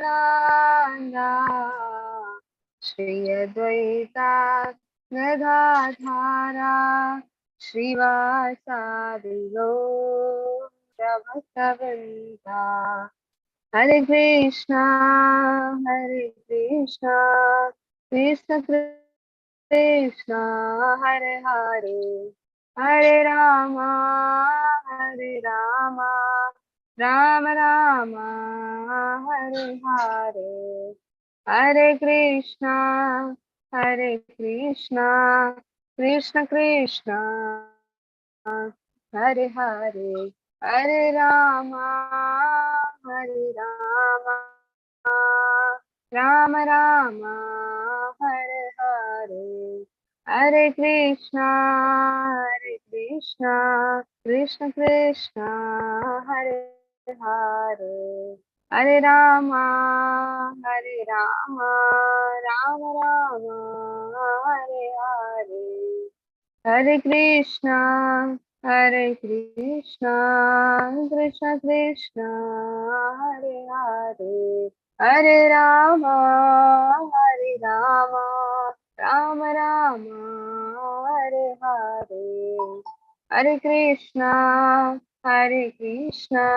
Nityananda, Shri Advaita Gadadhara, Shrivasadi Gaura Bhaktavrinda. Hare Krishna, Hare Krishna, Krishna Krishna, Hare Hare, Hare Rama, Hare Rama, Rama Rama, Hare Hare, Hare Krishna, Hare Krishna, Krishna Krishna, Hare Hare, Hare Rama, Hare Rama, Rama Rama, Hare Hare, Hare Krishna, Hare Krishna, Krishna Krishna, Hare Hare, Hare Rama, Hare Rama, Rama Rama, Hare Hare, Hare Krishna, Hare Krishna, Krishna Krishna, Hare Hare, Hare Rama, Hare Rama, Rama Rama, Hare Hare, Hare Krishna, Hare Krishna,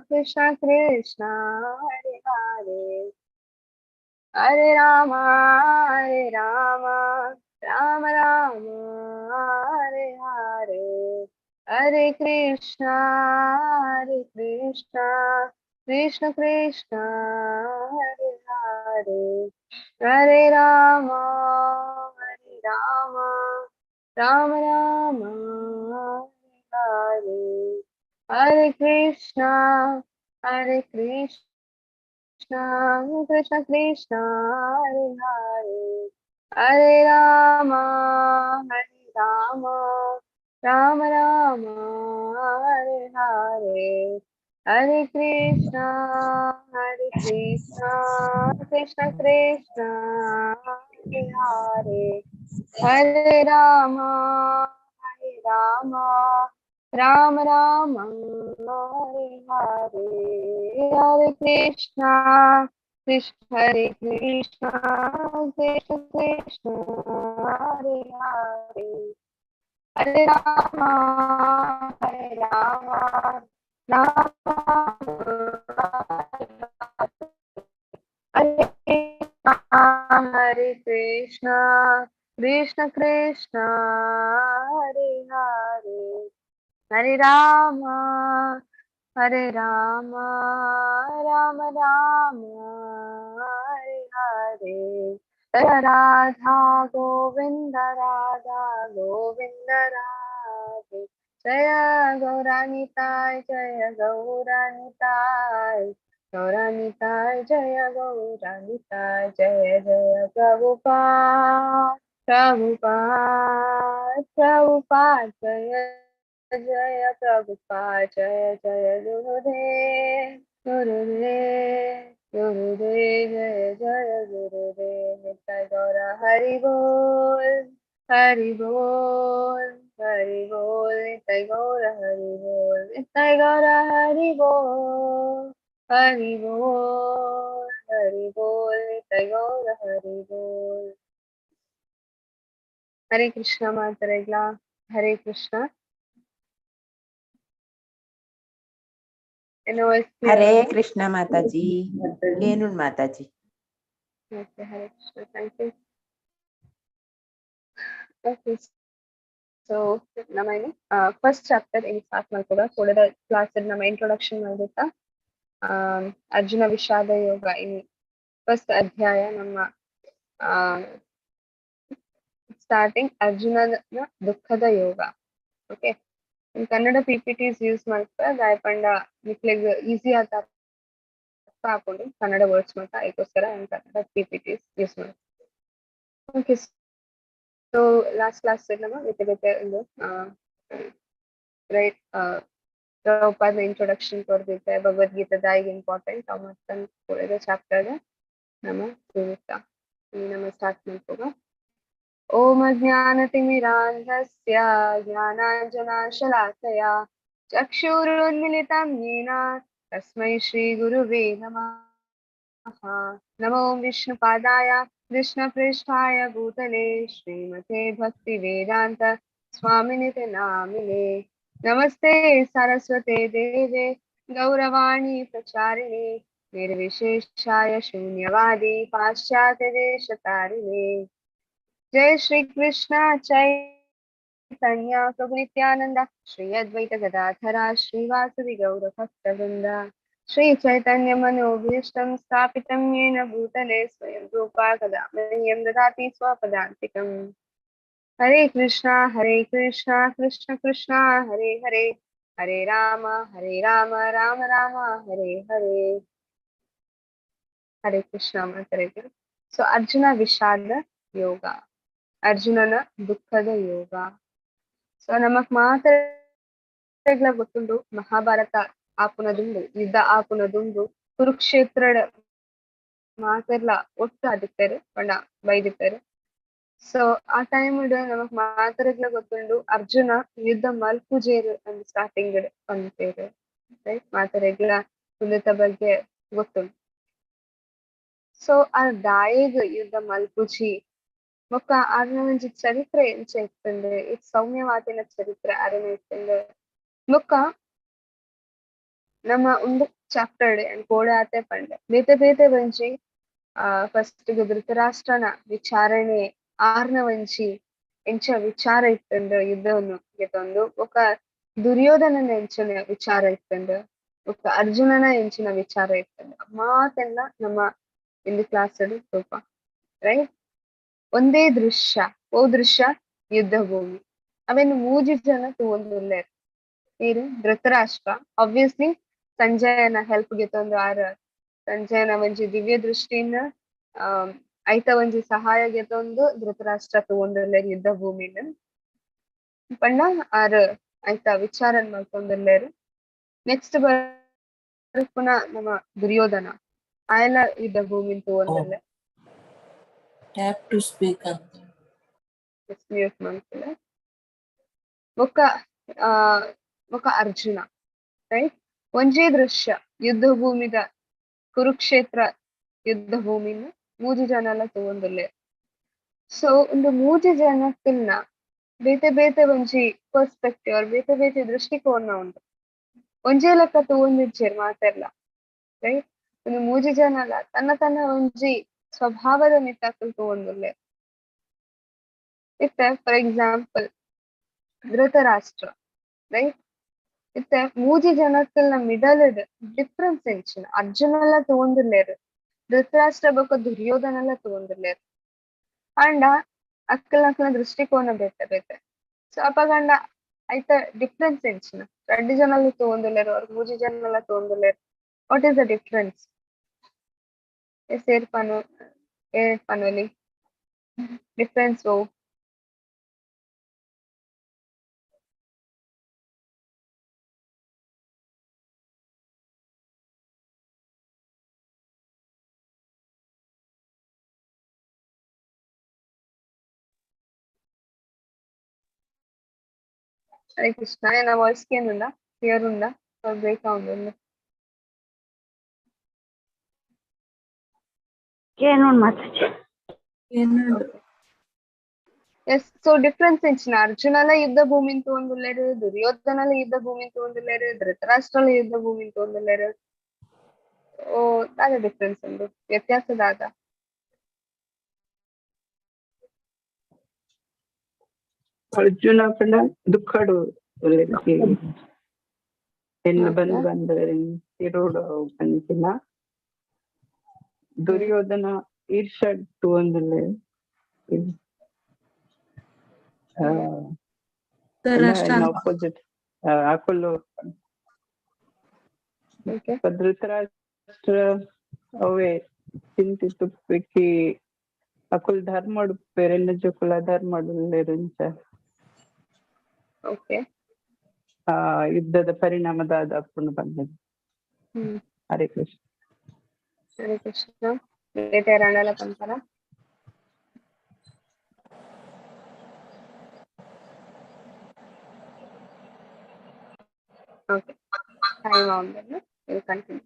Krishna Krishna, Hare Hare, Hare Rama, Hare Rama, Rama Rama, Hare Hare, Hare Krishna, Hare Krishna, Krishna Krishna, Hare Hare, Hare Rama, Hare Rama, Rama Rama, Hare Hare, Hare Krishna, Hare Krishna, Krishna Krishna, Hare Hare, Hare Rama, Hare Rama, Rama Rama, Hare Hare, Hare Krishna, Hare Krishna, Krishna Krishna, Hare Hare, Hare Rama, Hare Rama, Rama Rama, Hare Hare, Hare Krishna, Krishna Hare Krishna, Krishna Krishna, Hare Hare, Hare Rama, Hare Rama, Rama Hare Hare Krishna, Krishna Krishna, Hare Hare, Hare Rama, Hare Rama, Rama Rama, Hare Hare, Jaya Radha Govinda Radha Govinda Radhe, Jaya Gauranitai, Jaya Gauranitai, Gauranitai, Jaya Gauranitai, Jaya Jaya Prabhupada, Prabhupada, Prabhupada, Jaya Jaya Prabhupada, Jaya Jaya Gurudev, Gurudev, Gurudev, Jaya Jaya Gurudev, Nitai Gaura Hari Bol, Hari Bol, Hari Bol, Nitai Gaura Hari Bol, Nitai Gaura Hari Bol, Hari Bol, Hari Bol, Nitai Gaura Hari Bol. Hare Krishna Mataregla, Hare Krishna. Hare Krishna Mataji. ಏನುಂಡು Mataji. Okay, Hare Krishna, thank you. Okay, so ನಮ್ಮ first chapter ಇನ್ start ಮಾಡ್ಕೋದ. ಕೊಡದ class ನಮ್ಮ introduction ಮಾಡ್ಬಿಟ್ಟ ಅರ್ಜುನ ವಿಷಾದ ಯೋಗ in first ಅಧ್ಯಾಯ ನಮ್ಮ starting ಅರ್ಜುನನ ದುಃಖದ ಯೋಗ. Okay, Kannada PPTs use ಮಾಡ್ತಾ ದಾಯಪಂಡ ನಿಕ್ಲೆಗ್ ಈಸಿ ಆತ ಅರ್ಥ ಹಾಕೊಂಡು ಕನ್ನಡ ವರ್ಡ್ಸ್ ಮಾತ್ರ, ಅದಕ್ಕೋಸ್ಕರ ಕನ್ನಡ ಪಿಪಿಟಿಸ್ ಯೂಸ್ ಮಾಡ್ತಾರೆ. ಓಕೆ, ಸೊ ಲಾಸ್ಟ್ ಕ್ಲಾಸ್ ನಮ್ಮ ಬೇತೆ ಬೇತೆ ಒಂದು ರೈಟ್ ಪ್ರಭುಪಾದ ಇಂಟ್ರೊಡಕ್ಷನ್ ಕೊಡ್ದಿದ್ದೆ, ಭಗವದ್ಗೀತಾ ದಾಯಿಗೆ ಇಂಪಾರ್ಟೆಂಟ್ ಅವ್ ಮತ್ತೆ ಚಾಪ್ಟರ್ ನಮ್ಮ ತಿಳಿತಾ ನಮ್ಮ ಸ್ಟಾರ್ಟ್ ಮಾಡ್ಕೋಗ. ಓಂ ಅಜ್ಞಾನತಿಮಿರಾಂಧಸ್ಯ ಜ್ಞಾನಾಂಜನಾಶಲಾಕಯಾ ಚಕ್ಷುರುನ್ಮಿಲಿತಂ ಯೇನ ತಸ್ಮೈ ಶ್ರೀ ಗುರುವೇ ನಮಃ. नमो विष्णुपादाय कृष्णपृष्ठाय भूतले श्रीमते भक्तिवेदान्त स्वामिनिति नामिने। नमस्ते सरस्वते देवे गौरवाणी प्रचारिणे निर्विशेषाय शून्यवादी पाश्चात्य देशतारिणे। जय श्री कृष्ण चैतन्य प्रभु नित्यानंद श्री अद्वैत गदाधर श्रीवासदि गौर भक्तवृंद। श्री चैतन्य मनोभीष्टं स्थापितं येन भूतले स्वयं रूपा कदा मह्यं ददाति स्वपदान्तिकम्। हरे कृष्णा कृष्ण कृष्ण हरे हरे, हरे राम राम राम हरे हरे। ಹರೇ ಕೃಷ್ಣ ಮಾತರಿಗೆ. ಸೊ ಅರ್ಜುನ ವಿಷಾದ ಯೋಗ, ಅರ್ಜುನನ ದುಃಖದ ಯೋಗ. ಸೊ ನಮಕ್ ಮಾತ್ರ ಗೊತ್ತುಂಡು ಮಹಾಭಾರತ ಆಪುನದುಂಡು, ಯುದ್ಧ ಆಪುನದುಂಡು, ಕುರುಕ್ಷೇತ್ರ ಮಾತೆರ್ಲ ಒಟ್ಟು ಆದಿತ್ತಾರೆ ಪಂಡ ಬೈದಿತ್ತಾರೆ. ಸೊ ಆ ಟೈಮ್ ನಮಕ್ ಮಾತರೆಗ್ಲ ಗೊತ್ತುಂಡು ಅರ್ಜುನ ಯುದ್ಧ ಮಲ್ಪುಜೇರು ಅಂದ್ ಸ್ಟಾರ್ಟಿಂಗ್ ಪಂತೇರು, ರೈಟ್? ಮಾತರೆಗ್ಲ ಯುದ್ಧದ ಬಗ್ಗೆ ಗೊತ್ತುಂಡು. ಸೊ ಆ ದಾಯೆಗ್ ಯುದ್ಧ ಮಲ್ಪುಜಿ ಬೊಕ್ಕ ಅರ್ನ ಒಂಜಿ ಚರಿತ್ರೆ ಎಂಚ ಇತ್ತಂದ್ರೆ ಇತ್ ಸೌಮ್ಯವಾದಿನ ಚರಿತ್ರೆ ಅರನ ಇತ್ತಂದ್ರೆ ಬೊಕ್ಕ ನಮ್ಮ ಒಂದು ಚಾಪ್ಟರ್ ಕೋಡೆ ಆತೆ ಪಂಡೆ ಬೇತೆ ಬೇತೆ ಒಂಜಿ ಫಸ್ಟ್ ಧೃತರಾಷ್ಟ್ರನ ವಿಚಾರಣೆ ಆರ್ನ ಒಂಜಿ ಎಂಚ ವಿಚಾರ ಇತ್ತಂದ್ರೆ ಯುದ್ಧವನ್ನು ಗೆತೊಂದು, ಬೊಕ್ಕ ದುರ್ಯೋಧನನ ಎಂಚಿನ ವಿಚಾರ ಇತ್ತಂದ್ರೆ, ಬೊಕ್ಕ ಅರ್ಜುನನ ಎಂಚಿನ ವಿಚಾರ ಇತ್ತಂದ್ರೆ ಮಾತೆಲ್ಲ ನಮ್ಮ ಇಂದು ಕ್ಲಾಸ್ ರೂಪ, ರೈಟ್? ಒಂದೇ ದೃಶ್ಯ, ಓ ದೃಶ್ಯ ಯುದ್ಧ ಭೂಮಿ. ಅವೇನು ಮೂಜಿ ಜನ ತೂವೊಂದುಲ್ಲೆರ್. ಏರು ಧೃತರಾಷ್ಟ್ರ ಆಬ್ವಿಯಸ್ಲಿ ಸಂಜಯನ ಹೆಲ್ಪ್ ಗೆತೊಂದು ಆರ್ ಸಂಜಯನ ಒಂಜಿ ದಿವ್ಯ ದೃಷ್ಟಿನ ಐತ ಒಂಜಿ ಸಹಾಯ ಗೆತೊಂದು ಧೃತರಾಷ್ಟ್ರ ತೂವೊಂದುಲ್ಲೆರ್ ಯುದ್ಧ ಭೂಮಿನ. ಪಂಡ ಆರ್ ಐತ ವಿಚಾರ ಮಲ್ತೊಂದುಲ್ಲೆರ್. ನೆಕ್ಸ್ಟ್ ಬರ್ಪುನ ನಮ್ಮ ದುರ್ಯೋಧನ ಆಯಲ ಯುದ್ಧ ಭೂಮಿನ್ ತೂವೊಂದುಲ್ಲೆ. ಟ್ಯಾಪ್ ಟು ಸ್ಪೀಕ್ ಅಂತ ಮ್ಯೂಟ್ ಮಲ್ಪುಲೆ. ಬೊಕ್ಕ ಬೊಕ್ಕ ಅರ್ಜುನ, ರೈಟ್? ಒಂಜೇ ದೃಶ್ಯ ಯುದ್ಧ ಭೂಮಿದ ಕುರುಕ್ಷೇತ್ರ ಯುದ್ಧ ಭೂಮಿನ ಮೂಜಿ ಜನ ಎಲ್ಲ ತೂವೊಂದುಲ್ಲೆರ್. ಸೊ ಒಂದು ಮೂಜಿ ಜನಕ್ಕನ್ನ ಬೇತೆ ಬೇತೆ ಒಂಜಿ ಪರ್ಸ್ಪೆಕ್ಟಿವ್, ಬೇತೆ ಬೇತೆ ದೃಷ್ಟಿಕೋನ ಉಂಟು. ಒಂಜೇ ಲೆಕ್ಕ ತೂವೊಂದಿಜ್ಜೆರ್ ಮಾತೆರ್ಲ, ರೈಟ್? ಒಂದು ಮೂಜಿ ಜನ ಅಲ್ಲ ತನ್ನ ತನ್ನ ಒಂಜಿ ಸ್ವಭಾವದ ಮಿತ್ತಾಕುಲು ತೂವೊಂದುಲ್ಲೆರ್. ಇತ್ತೆ ಫಾರ್ ಎಕ್ಸಾಂಪಲ್ ಧೃತರಾಷ್ಟ್ರ, ರೈಟ್? ಇತ್ತೆ ಮೂಜಿ ಜನಕ್ಕಲ್ನ ಮಿಡಲ್ ಡಿಫ್ರೆನ್ಸ್ ಎಂಚಿನ? ಅರ್ಜುನಲ್ಲ ತೂವೊಂದುಲ್ಲೆರ್, ಧೃತರಾಷ್ಟ್ರ ಬೊಕ್ಕ ದುರ್ಯೋಧನಲ್ಲ ತೂವೊಂದುಲ್ಲೆರ್. ಅಂಡ ಅಕ್ಕಲ್ನಕ್ಲ್ನ ದೃಷ್ಟಿಕೋನ ಬೇತೆ ಬೇತೆ. ಸೊ ಅಪಗಂಡ ಐತ ಡಿಫ್ರೆನ್ಸ್ ಎಂಚಿನ? ರಡ್ಡ್ ಜನಲ ತೂವೊಂದುಲ್ಲೆರ್, ಅವ್ರ ಮೂಜಿ ಜನಲ ತೂವೊಂದುಲ್ಲೆರ್. What is the difference? ಏರ್ ಪನು ಏರ್ ಪನೊಲಿ ಡಿಫ್ರೆನ್ಸ್? ಓ ಹರೇ ಕೃಷ್ಣ. నా ವಾಯ್ಸ್ ఉందా? ಕ್ಲಿಯರ್ ఉందా? ಬ್ರೇಕ್ అవుతుందా? ಕೇಣುಂಡು ಮಾತಾಜಿ. ಎಸ್. ಸೊ ಡಿಫ್ರೆನ್ಸ್ ಎಂಚಿನ? ಅರ್ಜುನಲ ಯುದ್ಧ ಭೂಮಿನ್ ತೂವೊಂದುಲ್ಲೆರ್, ದುರ್ಯೋಧನಲ ಯುದ್ಧ ಭೂಮಿನ್ ತೂವೊಂದುಲ್ಲೆರ್, ಧೃತರಾಷ್ಟ್ರಲ ಯುದ್ಧ ಭೂಮಿನ್ ತೂವೊಂದುಲ್ಲೆರ್. ಓ ದಾದ ಡಿಫ್ರೆನ್ಸ್ ಉಂಡು? ವ್ಯತ್ಯಾಸ ದಾದ? ಅರ್ಜುನ ಪಂಡ ದುಃಖಡು ಎನ್ನ ಬಂದು ಬಂದ ತಿರುಡು ಪನ್ಪಿನ. ದುರ್ಯೋಧನ ಈರ್ಷಡ್ ತೂವೊಂದುಲ್ಲೆ. ಆಪೋಸಿಟ್ ಅಕುಲು. ಧೃತರಾಷ್ಟ್ರ ಅವೇ ಚಿಂತಿತುಪ್ಪಿ ಅಕುಲು ಧರ್ಮಡು ಪೆರೆನ್ನ ಜೋಕುಲ ಧರ್ಮಡುಲ್ಲೆರ್ ಇಂಚ. ಓಕೆ. ಆ ಯುದ್ಧದ ಪರಿಣಾಮದಾದ ಅಪ್ಪುಂಡು ಪಂದ್. ಹರೇ ಕೃಷ್ಣ. ಹರೇ ಕೃಷ್ಣ. ಬೇತೆ ಯಾರಾಂಡಲ ಪನ್ಪರ? ಓಕೆ, ಟೈಮ್ ಆਉਂದಲ್ಲ, will continue.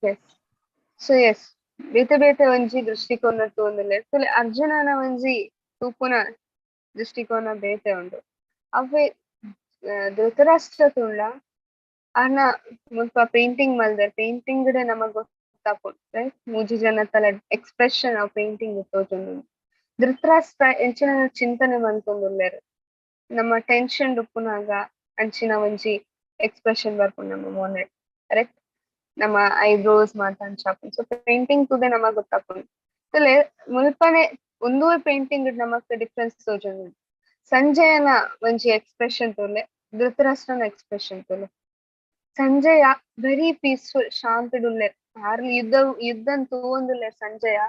Yes, so yes, ಬೇತೆ ಬೇತೆ ಒಂಜಿ ದೃಷ್ಟಿಕೋನ ತೂವೊಂದುಲ್ಲೆರ್. ತುಲೆ ಅರ್ಜುನನ ಒಂಜಿ ತೂಪುನ ದೃಷ್ಟಿಕೋನ ಬೇತೆ ಉಂಡು. ಅವೇ ಧೃತರಾಷ್ಟ್ರ ತೂಂಡ ಆರ್ನ ಮುಲ್ಪ ಪೇಂಟಿಂಗ್ ಮಲ್ದೆರ್, ಪೇಂಟಿಂಗ್ ನಮಗ್ ಗೊತ್ತಾಪುಂಡು ರೈಟ್. ಮೂಜಿ ಜನತಲ ಎಕ್ಸ್ಪ್ರೆಷನ್ ಅವ್ ಪೇಂಟಿಂಗ್ ತೋಜೊಂದುಂಡು. ಧೃತರಾಷ್ಟ್ರ ಎಂಚಿನ ಚಿಂತನೆ ಮಲ್ತೊಂದುಲ್ಲೆರ್, ನಮ್ಮ ಟೆನ್ಷನ್ ಉಪ್ಪುನಾಗ ಅಂಚಿನ ಒಂಜಿ ಎಕ್ಸ್ಪ್ರೆಷನ್ ಬರ್ಪುಂಡು ನಮ್ಮ ಮೋನೆ, ಕರೆಕ್ಟ್? ನಮ್ಮ ಐಬ್ರೋಸ್ ಮಾತ ಅಂಚ ಆಪುಂಡು. ಸೊ ಪೇಂಟಿಂಗ್ ತೂದೆ ನಮಗ್ ಗೊತ್ತಾಪುಂಡು. ತುಲೆ ಮುಲ್ಪನೆ ಒಂದುವೇ ಪೇಂಟಿಂಗ್ ನಮಕ್ ಡಿಫ್ರೆನ್ಸ್ ತೋಜೊಂದುಂಡು. ಸಂಜಯನ ಒಂಜಿ ಎಕ್ಸ್ಪ್ರೆಷನ್ ತೂಲೆ, ಧೃತರಾಷ್ಟ್ರನ ಎಕ್ಸ್ಪ್ರೆಷನ್ ತೂಲೆ. ಸಂಜಯ ವೆರಿ ಪೀಸ್ಫುಲ್, ಶಾಂತಡುಲ್ಲೆರ್. ಆರ್ ಯುದ್ಧನ್ ತೂವೊಂದುಲ್ಲೆರ್ ಸಂಜಯ,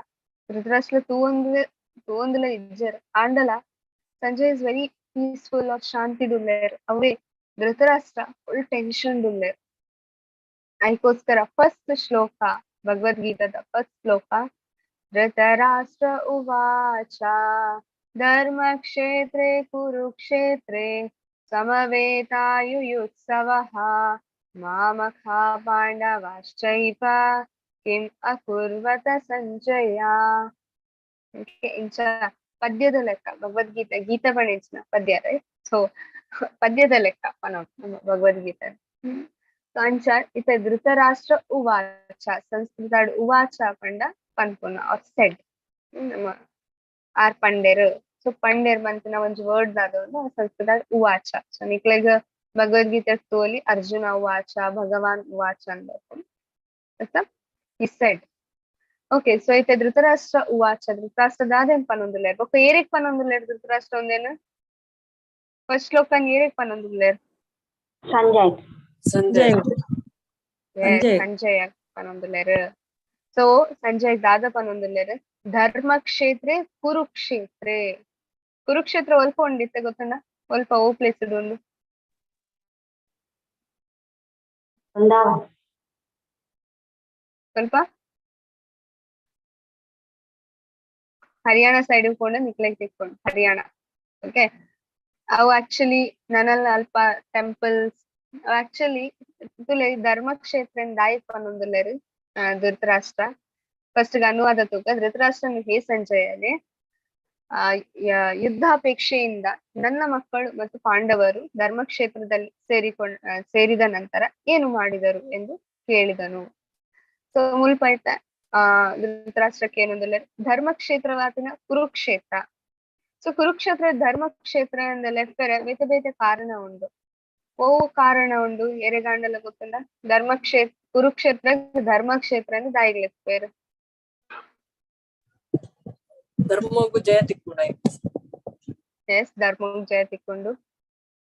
ಧೃತರಾಷ್ಟ್ರ ತೂವೊಂದುಲ ಇಜ್ಜೆರ್. ಆಂಡಲ Sanjay is very peaceful R ಶಾಂತಿಡುಲ್ಲೆರ್. ಅವೇ ಧೃತರಾಷ್ಟ್ರ ಫುಲ್ ಟೆನ್ಷನ್ ಡುಲ್ಲೆರ್. ಅದಕ್ಕೋಸ್ಕರ ಫಸ್ಟ್ ಶ್ಲೋಕ ಭಗವದ್ಗೀತಾದ ಫಸ್ಟ್ ಶ್ಲೋಕ ಧೃತರಾಷ್ಟ್ರ ಉವಾಚ ಧರ್ಮಕ್ಷೇತ್ರೇ ಕುರುಕ್ಷೇತ್ರೇ ಸಮವೇತಾಯುಯುತ್ಸವಃ ಮಾಮಕಾ ಪಾಂಡವಾಶ್ಚೈವ ಕಿಂ ಅಕುರ್ವತ ಸಂಜಯ. ಇಂಚ ಪದ್ಯದ ಲೆಕ್ಕ ಭಗವದ್ಗೀತೆ, ಗೀತೆ ಪಣಿಂಚಿನ ಪದ್ಯ ರೈಟ್. ಸೊ ಪದ್ಯದ ಲೆಕ್ಕ ಪನೊಡು ನಮ್ಮ ಭಗವದ್ಗೀತೆ. ಸೊ ಅಂಚ ಇತ್ತೆ ಧೃತರಾಷ್ಟ್ರ ಉವಾಚ, ಸಂಸ್ಕೃತ ಉವಾಚ ಪಂಡ ಪನ್ಪುನ ಆರ್ ಸೆಡ್, ನಮ್ಮ ಆರ್ ಪಂಡೆರ್. ಸೊ ಪಂಡೆರ್ ಪನ್ಪಿನ ಒಂಜಿ ವರ್ಡ್ ದಾದ ಸಂಸ್ಕೃತ ಉವಾಚ. ಸೊ ನಿಕ್ಲೆಗ್ ಭಗವದ್ಗೀತೆ ತೋಲಿ ಅರ್ಜುನ ಉವಾಚ, ಭಗವಾನ್ ಉವಾಚ ಅಂದ ಈ said. Okay, so ಇತ್ತೆ ಧೃತರಾಷ್ಟ್ರ ಉವಾಚ, ಧೃತರಾಷ್ಟ್ರ ದಾದೆನ್ ಪನೊಂದುಲ್ಲೆರ್ ಬೊಕ್ಕ ಏರೆಗ್ ಪನೊಂದುಲ್ಲೆರ್ ಧೃತರಾಷ್ಟ್ರ ಒಂದೇನು ಫಸ್ಟ್ ಶ್ಲೋಕನ್ ಏರೆಗ್ ಪನೊಂದುಲ್ಲೆರ್? ಸಂಜಯ್. ಸಂಜಯ್. ಸಂಜಯ್. ಸಂಜಯ ಪನೊಂದುಲ್ಲೆರ್. ಸೊ ಸಂಜಯ್ ದಾದ ಪನೊಂದುಲ್ಲೆರ್? ಧರ್ಮಕ್ಷೇತ್ರೆ ಕುರುಕ್ಷೇತ್ರೆ. ಕುರುಕ್ಷೇತ್ರ ಒಲ್ಪ ಉಂಡಿತ್ತೆ ಗೊತ್ತುಂಡ? ಒಲ್ಪ ಓ ಪ್ಲೇಸ್ ಉಂಡು? ಸ್ವಲ್ಪ ಹರಿಯಾಣ ಸೈಡ್ ಪೋಂಡ ನಿಕ್ಲೆಗ್ ತಿಕ್ಕೊಂಡು ಹರಿಯಾಣ. ಓಕೆ, ಅವು ಆಕ್ಚುಲಿ ನನಲ್ಲ ಅಲ್ಪ ಟೆಂಪಲ್ಸ್ ಆಕ್ಚುಲಿ ತುಲೆ ಧರ್ಮಕ್ಷೇತ್ರ ದಾಯಕ್ ಪನೊಂದುಲ್ಲೆರ್ ಧೃತರಾಷ್ಟ್ರ. ಫಸ್ಟ್ ಅನುವಾದ ತೂಕ. ಧೃತರಾಷ್ಟ್ರನ ಹೇ ಸಂಜಯನೇ, ಆ ಯುದ್ಧಾಪೇಕ್ಷೆಯಿಂದ ನನ್ನ ಮಕ್ಕಳು ಮತ್ತು ಪಾಂಡವರು ಧರ್ಮಕ್ಷೇತ್ರದಲ್ಲಿ ಸೇರಿದ ನಂತರ ಏನು ಮಾಡಿದರು ಎಂದು ಕೇಳಿದನು. ಸೊ ಮುಲ್ಪ ಐತ ಧೃತರಾಷ್ಟ್ರಕ್ಕೆ ಏನೊಂದುಲ್ಲೆರ್ ಧರ್ಮಕ್ಷೇತ್ರವಾತಿನ ಕುರುಕ್ಷೇತ್ರ. ಸೊ ಕುರುಕ್ಷೇತ್ರ ಧರ್ಮಕ್ಷೇತ್ರ ಲೆಪ್ಪರೆ ಬೇತೆ ಬೇತೆ ಕಾರಣ ಉಂಡು. ಓ ಕಾರಣ ಉಂಡು ಎರೆಗಾಂಡಲ ಗೊತ್ತುಂಡ? ಧರ್ಮಕ್ಷೇತ್ರ ಕುರುಕ್ಷೇತ್ರ ಧರ್ಮಕ್ಷೇತ್ರ ಅಂದ್ರೆ ದಾಯಿಗ್ ಲೆಪ್ಪೇರು? ಧರ್ಮಗು ಜಯ ತಿಕ್ಕುಂಡು. ಎಸ್, ಧರ್ಮಗ್ ಜಯ ತಿಕ್ಕೊಂಡು.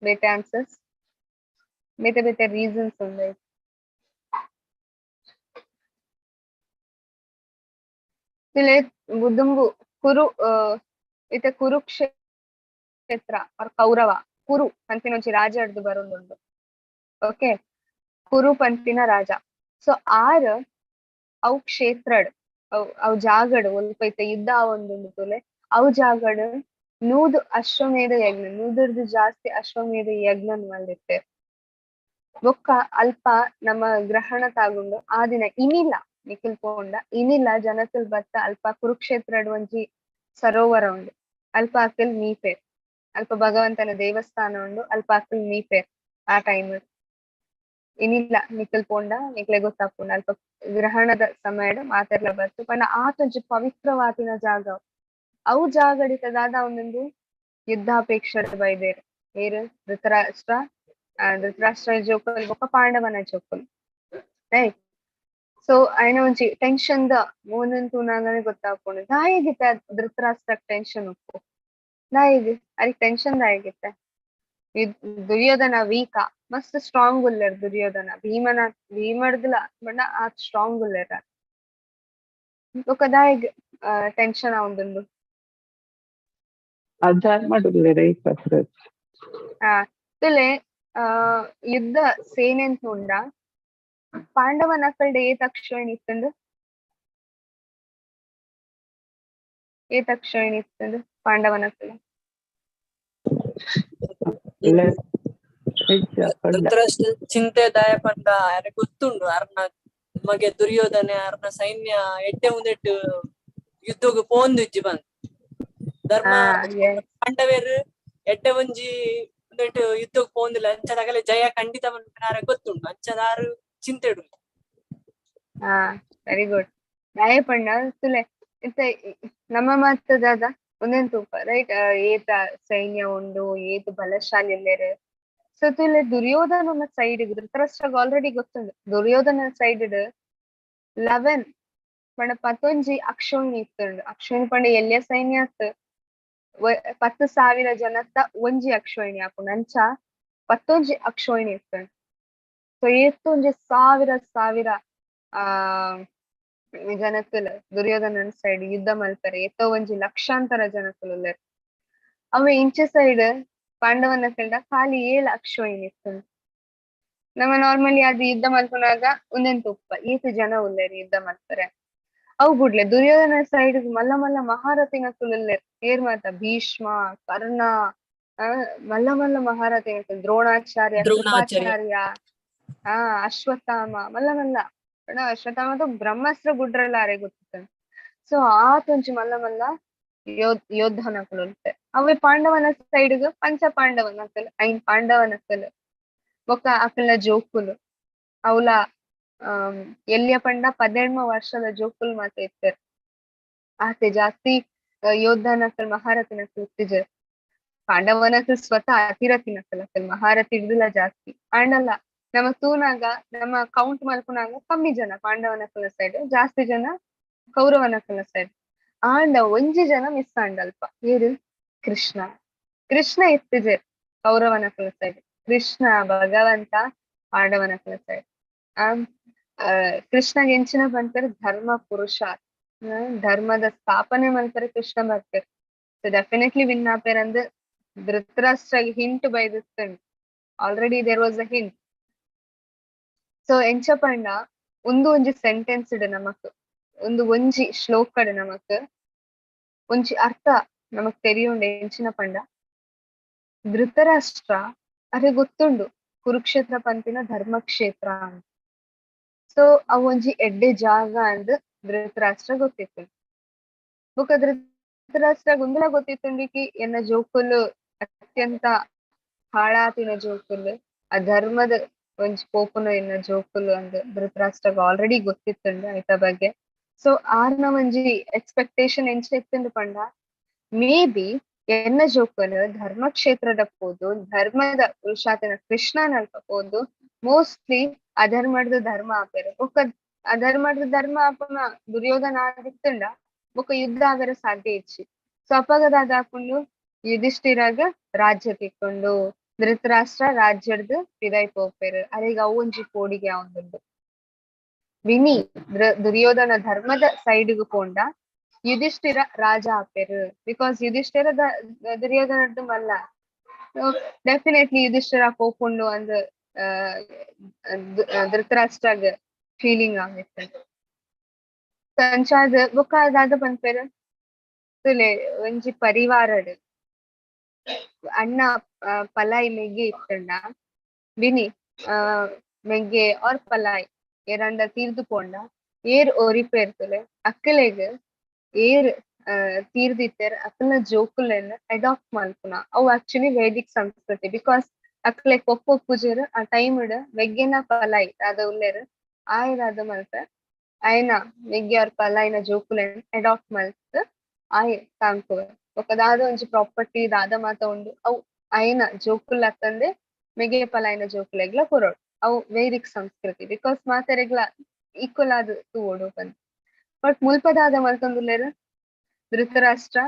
ಬೇತೆ ಆನ್ಸರ್ಸ್, ಬೇತೆ ಬೇತೆ ರೀಸನ್ಸ್ ಉಂಡು. ದುಂಬು ಕುರು ಇತ್ತೆ ಕುರುಕ್ಷೇತ್ರ ಆರ್ ಕೌರವ ಕುರು ಪನ್ಪಿನ ಒಂಜಿ ರಾಜ ಹಿಡ್ದು ಬರೊಂದುಂಡು. ಓಕೆ, ಕುರು ಪನ್ಪಿನ ರಾಜ. ಸೊ ಆರ್ ಅವು ಕ್ಷೇತ್ರಡ್ ಅವು ಅವು ಜಾಗಡ್ ಒಲ್ಪ ಇತ್ತೆ ಯುದ್ಧ ಆವೊಂದುಂಡು ತೂಲೆ, ಅವು ಜಾಗಡ್ 100 ಅಶ್ವಮೇಧ ಯಜ್ಞ, 100ರ್ದು ಜಾಸ್ತಿ ಅಶ್ವಮೇಧ ಯಜ್ಞ ಮಲ್ದಿತ್ತೆರ್. ಬೊಕ್ಕ ಅಲ್ಪ ನಮ್ಮ ಗ್ರಹಣ ತಾಗುಂಡು ಆ ದಿನ ಇನಿಲ ನಿಖಿಲ್ ಪೋಂಡ ಇನಿಲ ಜನಕುಲ್ ಬತ್ತ ಅಲ್ಪ ಕುರುಕ್ಷೇತ್ರಡ್ ಒಂಜಿ ಸರೋವರ ಉಂಡು, ಅಲ್ಪ ಅಕಲ್ ಮೀಪೇರ್, ಅಲ್ಪ ಭಗವಂತನ ದೇವಸ್ಥಾನ ಉಂಡು, ಅಲ್ಪ ಅಕಲ್ ಮೀಪೇರ್ ಆ ಟೈಮ್ ಇನಿಲ್ಲ ನಿಖಿಲ್ ಪೋಂಡ ನಿಕ್ಲೆ ಗೊತ್ತಾಪುಂಡು ಅಲ್ಪ ಗ್ರಹಣದ ಸಮಯಡ್ ಮಾತೆರ್ಲ ಬತ್ತು ಪಂಡ ಆತೊಂಜಿ ಪವಿತ್ರವಾತಿನ ಜಾಗ. ಅವು ಜಾಗಡಿತ ದಾದ ಒಂದೊಂದು ಯುದ್ಧಾಪೇಕ್ಷೆ ಬೈದೇರ್ ಏರ್ ಧೃತರಾಷ್ಟ್ರ, ಧೃತರಾಷ್ಟ್ರ ಜೋಕುಲ್ ಬೊಕ್ಕ ಪಾಂಡವನ ಜೋಕುಲ್ ರೈಟ್. ಸೊ ಐನ ಒಂಜಿ ಟೆನ್ಷನ್ ದ ಮೋನನ್ ತೂನಾಗನೆ ಗೊತ್ತಾಪುಂಡು ದಾಯೆಗಿತ್ತ ಧೃತರಾಷ್ಟ್ರ ಟೆನ್ಷನ್ ಉಪ್ಪು ದಾಯೆಗ್ ಅರಿಗ್ ಟೆನ್ಷನ್ ದಾಯೆಗಿತ್ತ? ದುರ್ಯೋಧನ ವೀಕ ಮಸ್ತ್ ಸ್ಟ್ರಾಂಗ್ ಉಲ್ಲೆರ್ ದುರ್ಯೋಧನ, ಭೀಮನ ಭೀಮಡ್ದಲ ಬಣ್ಣ ಆತ್ ಸ್ಟ್ರಾಂಗ್ ಉಲ್ಲೆರ್. ಬೊಕ್ಕ ದಾಯೆಗ್ ಟೆನ್ಷನ್ ಆವೊಂದುಂಡು? ಅಧರ್ಮಡುಲ್ಲೆರ್ ಐಪತ್ರ. ತುಲೆ ಯುದ್ಧ ಸೇನೆ ಉಂಡ ಪಾಂಡವನ ಅಕ್ಕಲ್ಡ್ ಏತ್ ಅಕ್ಷೋಹಿಣಿ ಇತ್ತುಂಡು? ಏತ್ ಅಕ್ಷೋಹಿಣಿ ಇತ್ತುಂಡು ಪಾಂಡವನ ಅಕ್ಕಲ್ಡ್? ಧೃತರಾಷ್ಟ್ರ ಚಿಂತೆ ದಾಯ ಪಂಡ ಯಾರಿಗೆ ಗೊತ್ತುಂಡು ಅರ್ನ ಮಗೆ ದುರ್ಯೋಧನೆ ಅರ್ನ ಸೈನ್ಯ ಎಡ್ಡೆ ಉಂದೆಟ್ಟು ಯುದ್ಧಗ್ ಪೋಂದಿಜ್ಜಿ ಬಂದ್ ಧರ್ಮ ಪಾಂಡವೇರು ಎಡ್ಡೆ ಒಂಜಿ ಉಂದೆಟ್ಟು ಯುದ್ಧಗ್ ಪೋಂದಿಲ್ಲ ಅಂಚದಾಗಲೇ ಜಯ ಖಂಡಿತ ಪನ್ಪಿನಾರ ಗೊತ್ತುಂಡು ಅಂಚದಾರು ಚಿಂತೆಡು. ಹಾ, ವೆರಿ ಗುಡ್. ದಾಯೆ ಪಂಡ ತುಲೆ ಇತ್ತೆ ನಮ್ಮ ಮಾತ ದಾದ ಒಂದೇನ್ ತೂಪ ರೈಟ್, ಏತ ಸೈನ್ಯ ಉಂಡು, ಏತ್ ಬಲಶಾಲಿ ಇಲ್ಲೇರು. ಸೊ ತುಲೆ ದುರ್ಯೋಧನ ಸೈಡ್ ಧೃತರಾಷ್ಟ್ರಗ್ ಆಲ್ರೆಡಿ ಗೊತ್ತುಂಡು, ದುರ್ಯೋಧನ ಸೈಡ್ 11 ಪಂಡ 11 ಅಕ್ಷೋಹಿಣಿ ಇತ್ತುಂಡು. ಅಕ್ಷೋಹಿಣಿ ಪಂಡ ಎಲ್ಲಿಯ ಸೈನ್ಯ ಅತ್, 10,000 ಜನತ್ತ ಒಂಜಿ ಅಕ್ಷೋಹಿಣಿ ಆಪುಂಡು, ಅಂಚ 11 ಅಕ್ಷೋಹಿಣಿ ಇತ್ತುಂಡು. ಸೊ ಏತೊಂಜಿ ಸಾವಿರ ಸಾವಿರ ಆ ಜನಕ್ಕುಲು ದುರ್ಯೋಧನನ ಸೈಡ್ ಯುದ್ಧ ಮಲ್ಪರೆ ಏತೋ ಒಂಜಿ ಲಕ್ಷಾಂತರ ಜನಕ್ಕುಲು ಉಲ್ಲೆರ್. ಅವೆ ಇಂಚೆ ಸೈಡ್ ಪಾಂಡವನ ಕಂಡ ಖಾಲಿ 7 ಅಕ್ಷೋಹಿಣಿ ಇತ್ತುಂಡು. ನಮ್ಮ ನಾರ್ಮಲಿ ಅದು ಯುದ್ಧ ಮಲ್ಪುನಾಗ ಉಂದೆನ್ ತೂಪ ಏತ್ ಜನ ಉಲ್ಲೆರ್ ಯುದ್ಧ ಮಲ್ಪರೆ. ಅವು ಬುಡ್ಲೆ ದುರ್ಯೋಧನ ಸೈಡ್ ಮಲ್ಲ ಮಲ್ಲ ಮಹಾರಥಿನಕುಲು ಉಲ್ಲೆರ್, ಏರ್ ಮಾತ ಭೀಷ್ಮ, ಕರ್ಣ, ಮಲ್ಲ ಮಲ್ಲ ಮಹಾರಥಿನಕುಲು, ದ್ರೋಣಾಚಾರ್ಯ, ಕೃಪಾಚಾರ್ಯ, ಅಶ್ವತ್ಥಾಮ, ಮಲ್ಲ ಮಲ್ಲ ಅಶ್ವತ್ಥಾಮ ಬ್ರಹ್ಮಾಸ್ತ್ರ ಗುಡ್ರಲ್ಲ ಅರೆ ಗೊತ್ತಿತ್ತು. ಸೊ ಆತೊಂಜಿ ಮಲ್ಲ ಮಲ್ಲ ಯೋಧನಕುಲು ಉಂಟೆ. ಅವೇ ಪಾಂಡವನ ಸೈಡ್ ಪಂಚ ಪಾಂಡವನಕುಲು, 5 ಪಾಂಡವನಕುಲು ಬೊಕ್ಕ ಅಕಲ್ನ ಜೋಕುಲು ಅವಲ ಎಲ್ಲಿಯ ಪಂಡ 18 ವರ್ಷದ ಜೋಕುಲು ಮಾತ ಇತ್ತೆರ್. ಆತೆ ಜಾಸ್ತಿ ಯೋಧನಕಲ್ ಮಹಾರಥಿನಕುಲು ಇತ್ತಿಜೆರ್. ಪಾಂಡವನಕುಲು ಸ್ವತಃ ಅತಿರಥಿನಕುಲು, ಅಕಲ್ ಮಹಾರಥಿ ಇರ್ದಿಲ್ಲ ಜಾಸ್ತಿ. ಆಂಡಲ ನಮ್ಮ ತೂನಾಗ ನಮ್ಮ ಕೌಂಟ್ ಮಲ್ಪುನಾಗ ಕಮ್ಮಿ ಜನ ಪಾಂಡವನಕುಲ ಸೈಡ್, ಜಾಸ್ತಿ ಜನ ಕೌರವನಕುಲ ಸೈಡ್. ಆಂಡ ಒಂಜಿ ಜನ ಮಿಸ್ ಆಂಡಲ್ಪ, ಏರು? ಕೃಷ್ಣ. ಕೃಷ್ಣ ಇತ್ತಿಜೆರ್ ಕೌರವನಕುಲ ಸೈಡ್, ಕೃಷ್ಣ ಭಗವಂತ ಪಾಂಡವನಕುಲ ಸೈಡ್. ಕೃಷ್ಣಗೆ ಎಂಚಿನ ಪನ್ಪೆರ್ ಧರ್ಮ ಪುರುಷ, ಧರ್ಮದ ಸ್ಥಾಪನೆ ಮಲ್ಪರೆ ಕೃಷ್ಣ ಬರ್ಪೆರ್. ಸೊ ಡೆಫಿನೆಟ್ಲಿ ವಿನ್ ಆಪೆರ್ ಅಂದ್ ಧೃತರಾಷ್ಟ್ರಗ್ hint ಬೈದಿತ್ತುಂಡು. Already there was a hint. So ಎಂಚ ಪಂಡ ಒಂದು ಒಂಜಿ ಸೆಂಟೆನ್ಸ್ ಇಡು ನಮಕ್, ಒಂದು ಒಂಜಿ ಶ್ಲೋಕಡ್ ನಮಕ್ ಒಂಜಿ ಅರ್ಥ ನಮಕ್ ತೆರಿಯುಂಡು. ಎಂಚಿನ ಪಂಡ ಧೃತರಾಷ್ಟ್ರ ಅರೆ ಗೊತ್ತುಂಡು ಕುರುಕ್ಷೇತ್ರ ಪಂತಿನ ಧರ್ಮಕ್ಷೇತ್ರ ಅಂತ. ಸೊ ಅವು ಒಂಜಿ ಎಡ್ಡೆ ಜಾಗ ಅಂದ್ ಧೃತರಾಷ್ಟ್ರ ಗೊತ್ತಿತ್ತು. ಬೊಕ ಧೃತರಾಷ್ಟ್ರ ಗುಂದಲ ಗೊತ್ತಿತ್ತುಂಡಿಕಿ ಎನ್ನ ಜೋಕುಲು ಅತ್ಯಂತ ಹಾಳಾತಿನ ಜೋಕುಲು, ಆ ಧರ್ಮದ ಒಂಜಿ ಪೋಪುನ ಎನ್ನ ಜೋಕುಲು ಅಂದ್ ಧೃತರಾಷ್ಟ್ರಗ್ ಆಲ್ರೆಡಿ ಗೊತ್ತಿತ್ತುಂಡು ಐತ ಬಗ್ಗೆ. ಸೊ ಆರ್ನ ಒಂಜಿ ಎಕ್ಸ್ಪೆಕ್ಟೇಷನ್ ಎಂಚ ಇತ್ತುಂಡು ಪಂಡ ಮೇ ಬಿ ಎನ್ನ ಜೋಕುಲು ಧರ್ಮಕ್ಷೇತ್ರದ ಪೋದು ಧರ್ಮದ ಪುರುಷಾತನ ಕೃಷ್ಣನಲ್ಪ ಪೋದು ಮೋಸ್ಟ್ಲಿ ಅಧರ್ಮಡ್ದು ಧರ್ಮ ಆಪೆರ್. ಬೊಕ್ಕ ಅಧರ್ಮಡ್ದು ಧರ್ಮ ಆಪುನ ದುರ್ಯೋಧನ ಆದಿತ್ತುಂಡ ಬೊಕ್ಕ ಯುದ್ಧ ಆವೆರ ಸಾಧ್ಯ ಇಚ್ಚಿ. ಸೊ ಅಪಗ ದಾದ ಆಪುಂಡು, ಯುಧಿಷ್ಠಿರಾಗ ರಾಜ್ಯ ತಿಕ್ಕೊಂಡು ಧೃತರಾಷ್ಟ್ರ ರಾಜ್ಯಡ್ದು ಪಿದಾಯ್ ಪೋಪೆರ್. ಅರೆಗ್ ಅವು ಒಂಜಿ ಪೋಡಿಗೆ ಆವೊಂದುಂಡು. ವಿನಿ ದುರ್ಯೋಧನ ಧರ್ಮದ ಸೈಡ್ಗ್ ಪೋಂಡ ಯುಧಿಷ್ಠಿರ ರಾಜ ಆಪೆರ್, because Yudhishthira ದುರ್ಯೋಧನದ್ದು ಮಲ್ಲ. ಡೆಫಿನೆಟ್ಲಿ ಯುಧಿಷ್ಠಿರ ಪೋಪುಂಡು ಅಂದ್ ಧೃತರಾಷ್ಟ್ರಗ್ ಫೀಲಿಂಗ್ ಆಗಿತ್ತು. ಅಂಚಾದ್ ಬೊಕ್ಕ ದಾದ ಪನ್ಪೆರ್ ತುಲೆ ಒಂಜಿ ಪರಿವಾರಡ್ ಅಣ್ಣ ಪಲಾಯಿ ಮೆಗ್ಗೆ ಇತ್ತಂಡ ವಿನಿ ಮೆಗ್ಗೆ ಆರ್ ಪಲಾಯ್ ಏರಂಡ ತೀರ್ದು ಪೋಂಡ ಏರ್ ಒರಿಪೇರ್ ತುಲೆ ಅಕ್ಕಲೆಗ್ ಏರ್ ತೀರ್ದಿತ್ತೆರ್ ಅಕ್ಕಲ್ನ ಜೋಕುಲೆನ್ ಅಡಾಪ್ಟ್ ಮಲ್ಪುನ ಅವು ಆಕ್ಚುಲಿ ವೇದಿಕ್ ಸಂಸ್ಕೃತಿ. Because ಅಕ್ಲೆ ಪೊಪ್ಪ ಪೂಜೆರ್ ಆ ಟೈಮ್ ಮೆಗ್ಗೆನ ಪಲಾಯ್ ದಾದ ಉಲ್ಲೆರ್ ಆಯ್ ದಾದ ಮಲ್ಪೆ ಆಯ್ನ ಮೆಗ್ಗೆ ಅವ್ರ ಪಲಾಯಿನ ಜೋಕುಲೆನ್ ಅಡಾಪ್ಟ್ ಮಲ್ತ್ ಆಯ್ ತಾಂಕುವೆ. ಬೊಕ್ಕ ದಾದ ಒಂಜಿ ಪ್ರಾಪರ್ಟಿ ದಾದ ಮಾತ ಉಂಡು ಅವು ಆಯ್ನ ಜೋಕುಲ್ ಅತ್ತಂದೆ ಮೆಗ್ಗೆ ಪಲಾಯಿನ ಜೋಕುಲೆಗ್ಲ ಕೊರೊಡು. ಅವು ವೇದಿಕ್ ಸಂಸ್ಕೃತಿ because ಮಾತೆರೆಗ್ಲ ಈಕ್ವಲ್ ಆದ್ ತೂವೊಡು ಪಂದ್. ಬಟ್ ಮುಲ್ಪ ದಾದ ಮಲ್ತೊಂದುಲ್ಲೆರ್ ಧೃತರಾಷ್ಟ್ರ,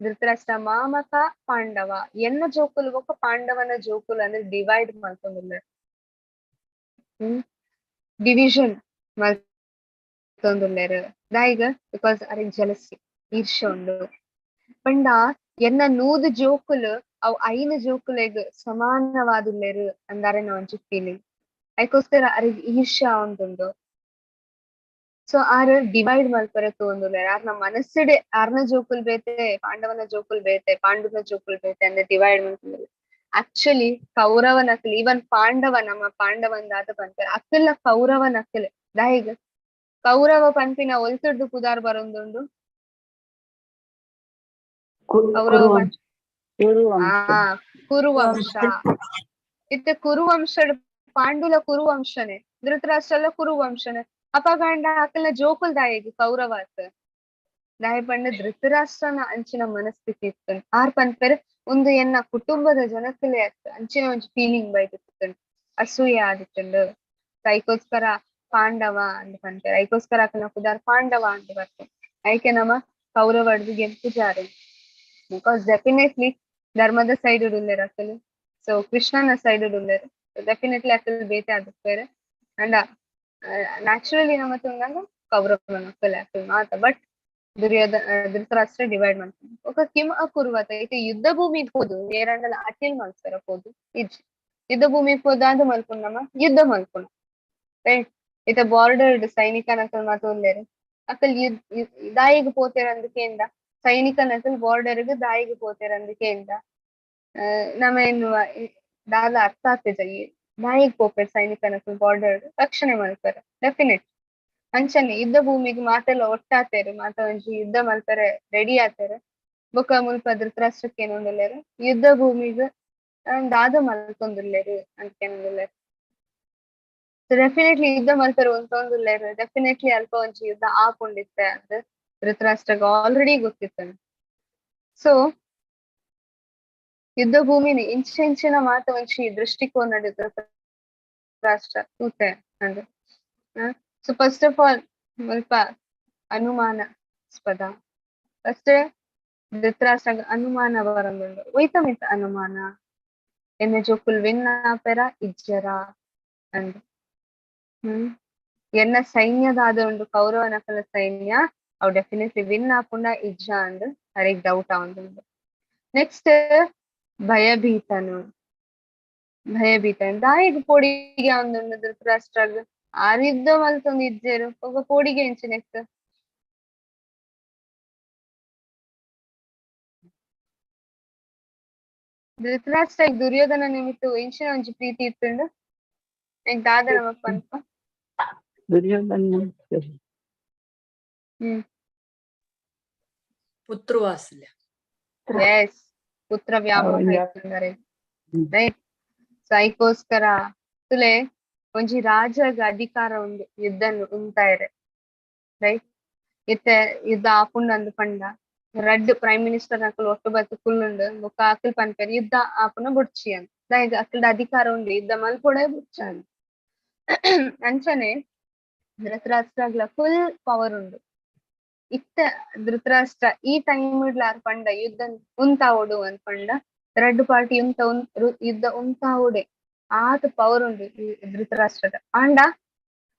ಧೃತರಾಷ್ಟ್ರ ಮಾಮಕ ಪಾಂಡವ ಎನ್ನ ಜೋಕುಲು ಬೊಕ್ಕ ಪಾಂಡವನ ಜೋಕುಲು ಅಂದ್ರೆ ಡಿವೈಡ್ ಮಲ್ತೊಂದುಲ್ಲೆರ್. ಡಿವಿಷನ್ ಮಲ್ತೊಂದುಲ್ಲೆರ್ ದಾಯಿಗ because ಅರೆಗ್ ಜಲಸಿ ಈರ್ಷೆ ಉಂಡು. ಪಂಡ ಎನ್ನ 100 ಜೋಕುಲು ಅವು 5 ಜೋಕುಲೆಗ್ ಸಮಾನವಾದುಲ್ಲೆರ್ ಅಂದಾರೆನ ಒಂಜಿ ಫೀಲಿಂಗ್. ಐಕೋಸ್ಕರ ಅರೆಗ್ ಈರ್ಷ್ಯ ಆವೊಂದುಂಡು. ಸೊ ಆರ್ ಡಿವೈಡ್ ಮಲ್ಪರೆ ತೂವೊಂದುಲ್ಲೆರ್. ಆರ್ನ ಮನಸ್ಸುಡೆ ಆರ್ನ ಜೋಕುಲ್ ಬೇತೆ, ಪಾಂಡವನ ಜೋಕುಲ್ ಬೇತೆ, ಪಾಂಡುನ ಜೋಕುಲ್ ಬೇತೆ ಅಂದ್ರೆ ಡಿವೈಡ್ ಮಲ್ತೊಂದುಲ್ಲೆರ್. ಆಕ್ಚುಲಿ ಕೌರವನಕುಲು ಈವನ್ ಪಾಂಡವ ನಮ್ಮ ಪಾಂಡವನ್ ದಾದ ಪನ್ಪೆರ್ ಅಕಲ್ನ ಕೌರವನಕುಲು ದಾಯೆಗ್ ಕೌರವ ಪನ್ಪಿನ ಒಲ್ತುಡ್ದು ಪುದಾರ್ ಬರೊಂದುಂಡು? ಕೌರವ ಕುರುವಂಶ. ಕುರುವಂಶ. ಆ ಕುರುವಂಶ. ಇತ್ತೆ ಕುರುವಂಶಡ್ ಪಾಂಡುಲ ಕುರುವಂಶನೆ, ಧೃತರಾಷ್ಟ್ರಲ ಕುರುವಂಶನೆ. ಅಪಗಂಡ ಅಕಲ್ನ ಜೋಕುಲ್ ದಾಯೆಗ್ ಕೌರವಾತ್? ದಾಯೆ ಪಂಡ ಧೃತರಾಷ್ಟ್ರನ ಅಂಚಿನ ಮನಸ್ಥಿತಿ ಇತ್ತು. ಆರ್ ಪನ್ಪೆರ್ ಉಂದು ಎನ್ನ ಕುಟುಂಬದ ಜನಕುಲೇ ಅತ್, ಅಂಚಿನ ಒಂಜಿ ಫೀಲಿಂಗ್ ಬೈದಿತ್ತು, ಅಸೂಯೆ ಆದಿತ್ತುಂಡು. ಐಕೋಸ್ಕರ ಪಾಂಡವ ಅಂದ್ ಪನ್ಪೆರ್. ಐಕೋಸ್ಕರ ಅಕಲ್ನ ಪುದಾರ್ ಪಾಂಡವ ಅಂದ್ ಬರ್ಪುಂಡು. ಐಕೆ ನಮ ಕೌರವಡ್ದು ಗೆಂಪುಜಾರೆ, because definitely ಧರ್ಮದ ಸೈಡ್ ಉಲ್ಲೆರ್ ಅಕುಲು. ಸೊ ಕೃಷ್ಣನ ಸೈಡ್ ಉಲ್ಲೆರ್, ಡೆಫಿನೆಟ್ಲಿ ಅಕುಲು ಬೇತೆ ಆದಿಪ್ಪೆರ್. ಅಂಡ ನ್ಯಾಚುರಲಿ ನಮ ತೂನಗ ಕೌರವನ ಅಕುಲು ಅಕುಲು ಮಾತ. ಬಟ್ ದುರ್ಯೋಧನ ಧೃತರಾಷ್ಟ್ರ ಡಿವೈಡ್ ಮಾಡ್ತಾನೆ. ఒక ಕಿಮ್ ಅಕುರ್ವತ ಇತ್ತೆ ಯುದ್ಧ ಭೂಮಿಗ್ ಪೋದು ಏರಂಡಲ ಅಟಿಲ್ ಮಲ್ಪೆರ ಪೋದು ಇಜ್ಜಿ. ಯುದ್ಧ ಭೂಮಿಗ್ ಪೋದು ದಾದ ಮಲ್ಪುಂಡು? ನಮ ಯುದ್ಧ ಮಲ್ಪುನು, ರೈಟ್? ಇತ್ತೆ ಬಾರ್ಡರ್ ಸೈನಿಕನಕಲ್ ಮಾತ ಉಲ್ಲೆರ್. ಅಕಲ್ ದಾಯಿಗ್ ಪೋತೆರ್ ಅಂದ್ ಕೇಂದ, ಸೈನಿಕನಕಲ್ ಬಾರ್ಡರ್ ಗ್ ದಾಯಿಗ್ ಪೋತೆರ್ ಅಂದ್ ಕೇಂದ ನಮ ಎನ್ನುವ ದಾದ ಅರ್ಥ ಆತಿಜ. ದಾಯಿಗ್ ಪೋಪೆರ್ ಸೈನಿಕನಕಲ್ ಬಾರ್ಡರ್? ರಕ್ಷಣೆ ಮಲ್ಪೆರೆ ಡೆಫಿನೆಟ್. ಅಂಚನೆ ಯುದ್ಧ ಭೂಮಿಗ್ ಮಾತೆಲ್ಲ ಒಟ್ಟಾತೆರ್, ಮಾತ ಒಂಜಿ ಯುದ್ಧ ಮಲ್ಪೆರೆ ರೆಡಿ ಆತೆರ್. ಬೊಕ್ಕ ಮುಲ್ಪ ಧೃತರಾಷ್ಟ್ರಕ್ಕೆ ಏನೊಂದುಲ್ಲೆರ್? ಯುದ್ಧ ಭೂಮಿಗ್ ದಾದ ಮಲ್ತೊಂದುಲ್ಲೆರ್ ಅಂತ ಕೇನೊಂದುಲ್ಲೆರ್. ಡೆಫಿನೆಟ್ಲಿ ಯುದ್ಧ ಮಲ್ಪೆರೆ ಉಂತೊಂದುಲ್ಲೆರ್. ಡೆಫಿನೆಟ್ಲಿ ಅಲ್ಪ ಒಂಜಿ ಯುದ್ಧ ಆಪುಂಡಿತ್ತೆ ಅಂದ್ ಧೃತರಾಷ್ಟ್ರಗ್ ಆಲ್ರೆಡಿ ಗೊತ್ತಿತ್ತು. ಸೊ ಯುದ್ಧ ಭೂಮಿನಿ ಇಂಚ ಇಂಚಿನ ಮಾತ ಒಂಜಿ ದೃಷ್ಟಿಕೋನ ಧೃತರಾಷ್ಟ್ರ ತೂತೆ ಅಂದ್. ಸೊ ಫಸ್ಟ್ ಆಫ್ ಆಲ್ ಮುಲ್ಪ ಅನುಮಾನಾಸ್ಪದ. ಫಸ್ಟ್ ಧೃತರಾಷ್ಟ್ರ ಅನುಮಾನ ಬರೊಂದುಂಡು. ಒಯ್ತ ಮಿತ್ತ ಅನುಮಾನ? ಎನ್ನ ಜೋಕುಲ್ ವಿನ್ ಆಪೆರ ಇಜ್ಜರ ಅಂದ್. ಎನ್ನ ಸೈನ್ಯದಾದ ಉಂಡು ಕೌರವನಕಲ ಸೈನ್ಯ, ಅವು ಡೆಫಿನೆಟ್ಲಿ ವಿನ್ ಆಪುಂಡ ಇಜ್ಜ ಅಂದ್ ಅರೆಗ್ ಡೌಟ್ ಆವೊಂದುಂಡು. ನೆಕ್ಸ್ಟ್ ಭಯಭೀತನು. ಭಯಭೀತನು ದಾಯೆಗ್ ಪೋಡಿಗೆ ಆವೊಂದುಂಡು ಧೃತರಾಷ್ಟ್ರಗ್? ಆರ್ ಯುದ್ಧ ಮಲ್ತೊಂದು ಇಜ್ಜೆರ್, ಒಗ ಪೋಡಿಗೆ ಎಂಚಿನೆಕ್? ಧೃತರಾಷ್ಟ್ರಗ್ ದುರ್ಯೋಧನ ನಿಮಿತ್ತ ಎಂಚಿನ ಒಂಜಿ ಪ್ರೀತಿ ಇತ್ತುಂಡು? ಎಂಕ್ ದಾದ ನಮ ಪನ್ಪ? ದುರ್ಯೋಧನ. ಪುತ್ರವಾತ್ಸಲ್ಯ. ಎಸ್, ಪುತ್ರ ವ್ಯಾಮೋಹ ಇತ್ತುಂದರೆ, ರೈಟ್? ಸೊ ಐಕೋಸ್ಕರ ತುಲೆ ಒಂಜಿ ರಾಜಗ್ ಅಧಿಕಾರ ಉಂಡು ಯುದ್ಧನ್ ಉಂತಾಯೆರೆ, ರೈಟ್? ಇತ್ತೆ ಯುದ್ಧ ಆಪುಂಡು ಅಂದ್ ಪಂಡ ರಡ್ಡ್ ಪ್ರೈಮ್ ಮಿನಿಸ್ಟರ್ ಅಕುಲು ಒಟ್ಟು ಬತ್ತ್ ಕುಲ್ಲುಂಡು ಬೊಕ್ಕ ಅಕುಲು ಪನ್ಪೆರ್ ಯುದ್ಧ ಆಪುನ ಬುಡ್ಚಿ ಅಂದ್. ದಾಯೆಗ್? ಅಕಲ್ಡ ಅಧಿಕಾರ ಉಂಡು ಯುದ್ಧ ಮಲ್ಪೊಡೆ ಬುಡ್ಚ ಅಂದ್. ಅಂಚನೆ ಧೃತರಾಷ್ಟ್ರಗ್ಲ ಫುಲ್ ಪವರ್ ಉಂಡು. ಇತ್ತೆ ಧೃತರಾಷ್ಟ್ರ ಈ ಟೈಮ್ ಡ್ಲಾರ್ ಪಂಡ ಯುದ್ಧ ಉಂತಾವೊಡು ಅಂದ್ ಪಂಡ ರಡ್ಡ್ ಪಾರ್ಟಿ ಉಂತ ಯುದ್ಧ ಉಂತಾವೊಡೆ, ಆತ್ ಪವರ್ ಉಂಡು ಧೃತರಾಷ್ಟ್ರದ. ಆಂಡ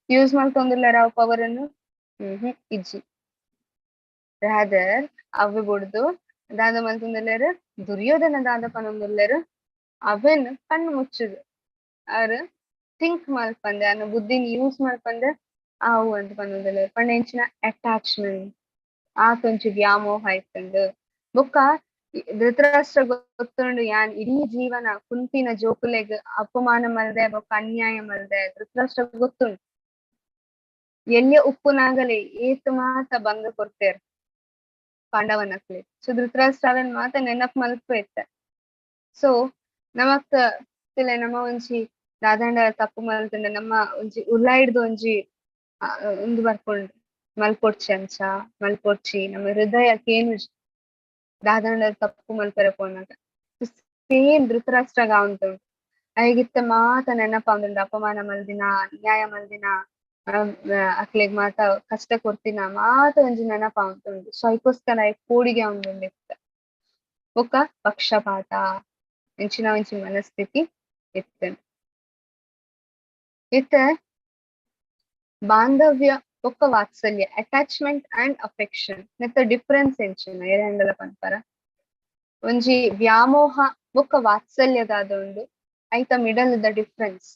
ಯೂಸ್ ಮಲ್ತೊಂದುಲ್ಲೆರ ಅವ್ ಪವರ್ ಅನ್ನು? ಹ್ಮ್ ಇಜ್ಜಿ. ರಾದರ್ ಅವೆ ಬುಡ್ದು ದಾದ ಮಲ್ತೊಂದುಲ್ಲೆರ್? ದುರ್ಯೋಧನ ದಾದ ಪನೊಂದುಲ್ಲೆರ್ ಅವೆನ್ ಕಣ್ಣು ಮುಚ್ಚುದು ಆರ್ ಥಿಂಕ್ ಮಲ್ಪಂದೆ, ಅನ್ನ ಬುದ್ಧಿನ್ ಯೂಸ್ ಮಲ್ಪಂದೆ ಆವು ಅಂತ ಪನೊಂದುಲ್ಲೆರ್. ಪಂಡ ಎಂಚಿನ ಅಟ್ಯಾಚ್ಮೆಂಟ್, ಆತೊಂಜಿ ವ್ಯಾಮೋಹ ಇತ್ತುಂಡು. ಬೊಕ್ಕ ಧೃತರಾಷ್ಟ್ರ ಗೊತ್ತುಂಡು ಯಾನ್ ಇಡೀ ಜೀವನ ಕುಂತಿನ ಜೋಕುಲೆಗ್ ಅಪಮಾನ ಮಲ್ದೆ ಬೊಕ್ಕ ಅನ್ಯಾಯ ಮಲ್ದೆ. ಧೃತರಾಷ್ಟ್ರ ಗೊತ್ತುಂಡು ಎಲ್ಯ ಉಪ್ಪುನಾಗಲೇ ಏತ್ ಮಾತ ಭಂಗ ಕೊರ್ತೆರ್ ಪಾಂಡವನಕ್ಲೆ. ಸೊ ಧೃತರಾಷ್ಟ್ರ ಅವೆನ್ ಮಾತ ನೆನಪ್ ಮಲ್ಪು ಇತ್ತೆ. ಸೊ ನಮಕ್ ನಮ್ಮ ಒಂಜಿ ದಾದಾಂಡ ತಪ್ಪು ಮಲ್ತುಂಡ ನಮ್ಮ ಒಂಜಿ ಉಲಾಯಿಡ್ದ್ ಒಂಜಿ ಉಂದು ಬರ್ಪುಂಡು, ಮಲ್ಪೊಡ್ಚಿ ಅಂಚ ಮಲ್ಪೊಡ್ಚಿ, ನಮ್ಮ ಹೃದಯ ಕೇನುಜಿ ದಾದಾಂಡ ತಪ್ಪು ಮಲ್ಪೆರೆ ಪೋನಗ. ಸೇಮ್ ಧೃತರಾಷ್ಟ್ರಗ ಆವೊಂದುಂಡು. ಅಯಿಗಿತ್ತ ಮಾತ ನೆನಪಾವೊಂದುಂಡು, ಅಪಮಾನ ಮಲ್ದಿನ, ಅನ್ಯಾಯ ಮಲ್ದಿನ, ಅಕ್ಲೆಗ್ ಮಾತ ಕಷ್ಟ ಕೊರ್ತಿನ ಮಾತ ಒಂಜಿ ನೆನಪಾವೊಂದುಂಡು. ಸೊ ಐಕೋಸ್ಕರ ಅಯ್ ಪೋಡಿಗೆ ಆವೊಂದುಂಡು ಇತ್ತೆ. ಬೊಕ್ಕ ಪಕ್ಷಪಾತ ಇಂಚಿನ ಒಂಜಿ ಮನಸ್ಥಿತಿ ಇತ್ತು. ಇತ್ತೆ ಬಾಂಧವ್ಯ ಬೊಕ್ಕ ವಾತ್ಸಲ್ಯ, ಅಟ್ಯಾಚ್ಮೆಂಟ್ ಅಂಡ್ ಅಫೆಕ್ಷನ್ ನೆತ್ತ ಡಿಫರೆನ್ಸ್ ಎಂಚಿನ ಏರೆಂಡಲ ಪನ್ಪರ? ಒಂಜಿ ವ್ಯಾಮೋಹ ಬೊಕ್ಕ ವಾತ್ಸಲ್ಯದಾದ ಉಂಡು, ಐತ ಮಿಡಲ್ ದ ಡಿಫರೆನ್ಸ್.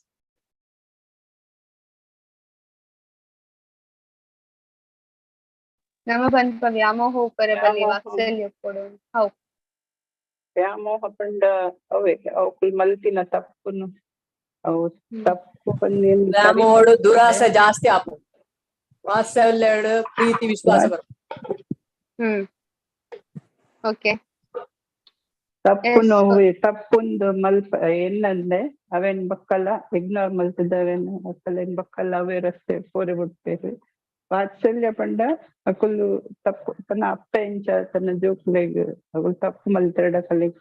ನಮ ಪನ್ಪ ವ್ಯಾಮೋಹ ಉಪ್ಪರೆ ಬಲ್ಲಿ, ವಾತ್ಸಲ್ಯ ಉಪ್ಪೊಡು. How ವ್ಯಾಮೋಹ ಪಂಡ ಅವೇ ಅವುಕುಲು ಮಲ್ತಿನ ತಪ್ಪುನು ಅವು ತಪ್ಪು ಪಂದ್ ವ್ಯಾಮೋಹಡು ದುರಾಸೆ ಜಾಸ್ತಿ ಆಪು, ವಾತ್ಸಲ್ಯಡು ಪ್ರೀತಿ ವಿಶ್ವಾಸ ಬರ್ಪುಂಡು. ಓಕೆ. ತಪ್ಪು ನೋವು ತಪ್ಪುಂದು ಮಲ್ಪ ಎನ್ನಂದೆ ಅವೇನ್ ಬಕ್ಕಲ ಇಗ್ನೋರ್ ಮಲ್ತದ ಅವೇನ್ ಅಕ್ಕಲೇನ್ ಬಕ್ಕಲ ಅವೇ ರಸ್ತೆ ಪೋರೆ ಬಿಡ್ತೇವೆ. ವಾತ್ಸಲ್ಯ ಪಂಡ ಅಕುಲು ತಪ್ಪು ತನ್ನ ಅಪ್ಪೆ ಇಂಚ ತನ್ನ ಜೋಕುಲೆಗ್ ಅಕುಲು ತಪ್ಪು ಮಲ್ತೆರಡ ಅಕಲೆಗ್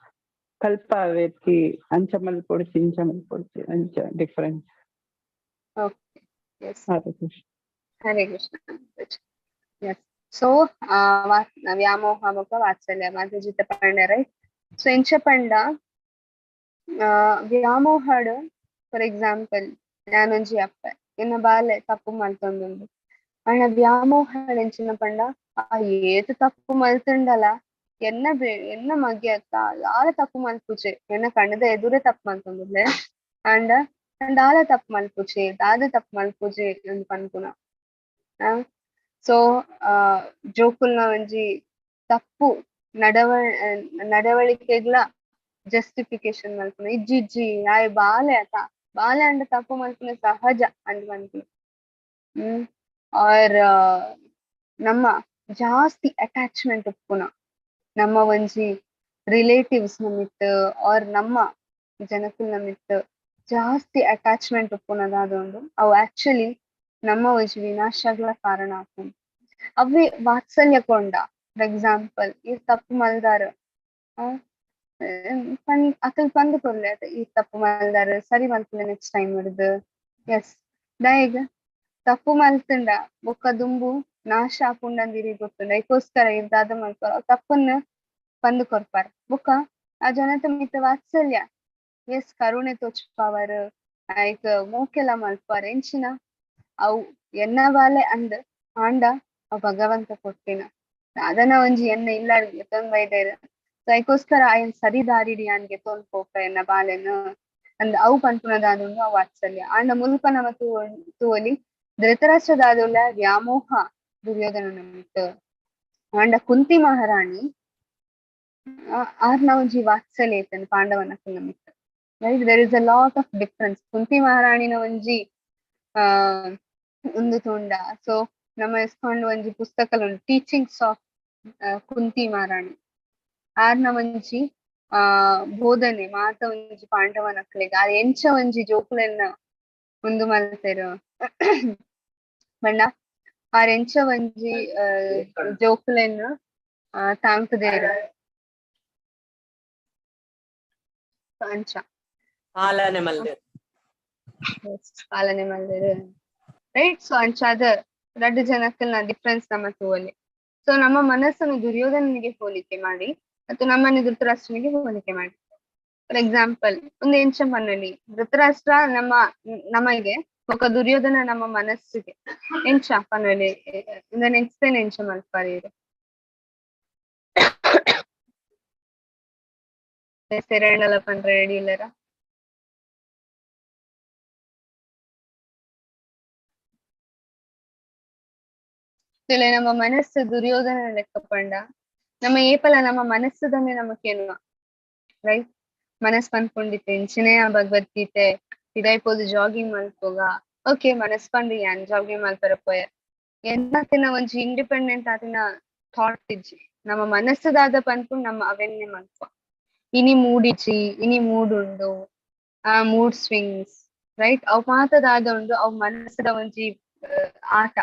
ಕಲ್ಪ ಅವೇರ್ಕಿ ಅಂಚ ಮಲ್ಪೊಡ್ಚಿ ಇಂಚ ಮಲ್ಪೊಡ್ಚಿ ಅಂಚ difference. Okay, yes. Hare Krishna. Hare Krishna. Yes, so ವ್ಯಾಮೋಹ ಬೊಕ್ಕ ವಾತ್ಸಲ್ಯ ಮಾತಾಜಿತ ಪಂಡ, ರೈಟ್? ಸೊ ಎಂಚ ಪಂಡ ವ್ಯಾಮೋಹಡ್ ಫಾರ್ ಎಕ್ಸಾಂಪಲ್ ಯಾನೊಂಜಿ ಅಪ್ಪೆ, ಎನ್ನ ಬಾಲೆ ತಪ್ಪು ಮಲ್ತೊಂದುಂಡು. ಆಂಡ ವ್ಯಾಮೋಹಡ್ ಎಂಚಿನ ಪಂಡ ಆ ಏತ್ ತಪ್ಪು ಮಲ್ತುಂಡಲ ಎನ್ನ ಎನ್ನ ಮಗೆ ಅತ್ತ ದಾಲ ತಪ್ಪು ಮಲ್ಪುಜೆ, ಎನ್ನ ಕಣ್ಣದ ಎದುರೇ ತಪ್ಪು ಮಲ್ತೊಂದುಲ್ಲೆ, ಆಂಡ ದಾಲ ತಪ್ಪು ಮಲ್ಪುಜೆ, ದಾದ ತಪ್ಪು ಮಲ್ಪುಜೆ ಅಂದ್ ಪನ್ಪುನ. ಸೊ ಜೋಕುಲ್ನ ಒಂಜಿ ತಪ್ಪು ನಡವಳಿಕೆಗ್ಲ ಜಸ್ಟಿಫಿಕೇಶನ್ ಮಲ್ಪುನ, ಇಜ್ಜಿ ಇಜ್ಜಿ ಆಯ್ ಬಾಲೆ ಅತ, ಬಾಲೆ ಅಂಡ ತಪ್ಪು ಮಲ್ಪುನ ಸಹಜ ಅಂದ್ ಪನ್ಪುನ. ಆರ್ ನಮ್ಮ ಜಾಸ್ತಿ ಅಟ್ಯಾಚ್ಮೆಂಟ್ ಉಪ್ಪುನ ನಮ್ಮ ಒಂಜಿ ರಿಲೇಟಿವ್ಸ್ ನಮಿತ್ ಆರ್ ನಮ್ಮ ಜನಕುಲ್ ನಮಿತ್ ಜಾಸ್ತಿ ಅಟ್ಯಾಚ್ಮೆಂಟ್ ಉಪ್ಪುನದಾದ ಉಂಡು. ಅವು ಆಕ್ಚುಲಿ ನಮ್ಮ ಒಂಜಿ ವಿನಾಶಗ್ಲ ಕಾರಣ ಆಪುಂಡು. ಅವೇ ವಾತ್ಸಲ್ಯ ಕೊಂಡ ಫಾರ್ ಎಕ್ಸಾಂಪಲ್ ಈ ತಪ್ಪು ಮಲ್ದಾರ ಅಕಲ್ ಪಂದ್ ಕೊರ್ಲೆ ಈ ತಪ್ಪು ಮಲ್ದಾರ ಸರಿ ಮಲ್ಪುಲೆ ನೆಕ್ಸ್ಟ್ ಟೈಮ್ ಹಿಡ್ದು. ಎಸ್, ದಾಯೆಗ್ ತಪ್ಪು ಮಲ್ತುಂಡ ಬೊಕ್ಕ ದುಂಬು ನಾಶ ಆಪುಂಡಂದ್ ಇರೆಗ್ ಗೊತ್ತುಂಡ, ಐಕೋಸ್ಕರ ಇರ್ ದಾದ ಮಲ್ಪರ ತಪ್ಪನ್ನ ಪಂದ್ ಕೊರ್ಪಾರ್. ಬೊಕ್ಕ ಆ ಜನತ ಮಿತ್ತ್ ವಾತ್ಸಲ್ಯ, ಎಸ್, ಕರುಣೆ ತೋಚ್ಪಾವರ್, ಐಕ್ ಮೋಕೆಲ ಮಲ್ಪಾರ್. ಎಂಚಿನ ಅವು ಎನ್ನ ಬಾಲೆ ಅಂದ್ ಆಂಡ ಅವ್ ಭಗವಂತ ಕೊಟ್ಟಿನ ದಾದನ ಒಂಜಿ ಎನ್ನ ಇಲ್ಲಾಡ್ ಗೆತೊಂದ್ ಬೈದೆರ್. ಸೊ ಐಕೋಸ್ಕರ ಆಯನ್ ಸರಿ ದಾರಿಡ್ ಯಾನ್ ಗೆತೊಂದ್ ಪೋಪೆ ಎನ್ನ ಬಾಲೆನ್ ಅಂದ್ ಅವು ಪನ್ಪುನ ದಾದ ಉಂಡು ಅವು ವಾತ್ಸಲ್ಯ. ಆಂಡ ಮುಲ್ಪ ನಮ ತೂವೊಲಿ ಧೃತರಾಷ್ಟ್ರ ದಾದುಲ್ಲ ವ್ಯಾಮೋಹ ದುರ್ಯೋಧನ ಮಿತ್ತ್. ಆಂಡ ಕುಂತಿ ಮಹಾರಾಣಿ ಆರ್ನ ಒಂಜಿ ವಾತ್ಸಲ್ಯ ಇತ್ತಂದ್ ಪಾಂಡವನ ಮಿತ್ತ್, right? There is a lot of difference. Kunti ಮಹಾರಾಣಿನ ಒಂಜಿ ಉಂದು ತೂಂಡ, ಸೊ ನಮ್ಮ ಇಸ್ಕೊಂಡು ಒಂಜಿ ಪುಸ್ತಕ ಉಂಡು ಟೀಚಿಂಗ್ಸ್ ಆಫ್ ಕುಂತಿ ಮಹಾರಾಣಿ. ಆರ್ನ ಒಂಜಿ ಬೋಧನೆ ಮಾತ ಒಂಜಿ ಪಾಂಡವನಕ್ಲೆಗ್ ಆರ್ ಎಂಚ ಒಂಜಿ ಜೋಕುಲೆನ ಉಂದು ಮಲ್ತೆರ್ ಪಂಡ ಆರ್ ಎಂಚ ಒಂಜಿ ಜೋಕುಲೆನ್ ತಾಂಕುದೆರ್ ಅಂಚ ಪಾಲನೆ ಮಲ್ದೆರ್, ಪಾಲನೆ ಮಲ್ದೆರ್, ರೈಟ್? ಸೊ ಅಂಚಾದ ರಡ್ಡ್ ಜನಕ್ಕಲ್ನ ಡಿಫ್ರೆನ್ಸ್ ನಮ್ಮ ತೂವೊಲಿ. ಸೊ ನಮ್ಮ ಮನಸ್ಸನ್ನು ದುರ್ಯೋಧನನಿಗೆ ಹೋಲಿಕೆ ಮಾಡಿ ಮತ್ತು ನಮ್ಮನ್ನು ಧೃತರಾಷ್ಟ್ರನಿಗೆ ಹೋಲಿಕೆ ಮಾಡಿ. ಫಾರ್ ಎಕ್ಸಾಂಪಲ್ ಒಂದು ಎಂಚ ಪನೊಲಿ, ಧೃತರಾಷ್ಟ್ರ ನಮ್ಮ ನಮಗೆ ಬೊಕ್ಕ ದುರ್ಯೋಧನ ನಮ್ಮ ಮನಸ್ಸಿಗೆ ಎಂಚ ಪನೊಲಿ, ಇಂದೆನ್ ಎಕ್ಸ್ಪ್ಲೇನ್ ಎಂಚ ಮಲ್ಪರೆ ಸೆರೆಂಡಲ ಪನ್ರೆ ರೆಡಿ ಇಲ್ಲರ? ನಮ್ಮ ಮನಸ್ಸು ದುರ್ಯೋಧನ ಲೆಕ್ಕ ಪಂಡ ನಮ್ಮ ಏಪಲ ನಮ್ಮ ಮನಸ್ಸುದನ್ನೇ ನಮಕೇನುವ, ರೈಟ್? ಮನಸ್ ಪನ್ಕೊಂಡಿತ್ತೆ ಇಂಚಿನೆಯ ಭಗವದ್ಗೀತೆ ಪಿದಾಯ್ಪೋದು ಜಾಗಿಂಗ್ ಮಲ್ಪುಗ, ಓಕೆ ಮನಸ್ ಪಂಡು ಯಾನ್ ಜಾಗಿಂಗ್ ಮಲ್ಪರ ಪೋಯೆ ಎನ್ನತಿನ ಒಂಜಿ ಇಂಡಿಪೆಂಡೆಂಟ್ ಆತಿನ ಥಾಟ್ ಇಜ್ಜಿ. ನಮ್ಮ ಮನಸ್ಸುದಾದ ಪನ್ಪುಂಡು ನಮ್ಮ ಅವೆನ್ನೆ ಮಲ್ಪುವ. ಇನಿ ಮೂಡಿಜಿ, ಇನಿ ಮೂಡ್ ಉಂಡು, ಆ ಮೂಡ್ ಸ್ವಿಂಗ್ಸ್, ರೈಟ್? ಅವು ಮಾತ ದಾದ ಉಂಡು ಅವು ಮನಸ್ಸುದ ಒಂಜಿ ಆಟ.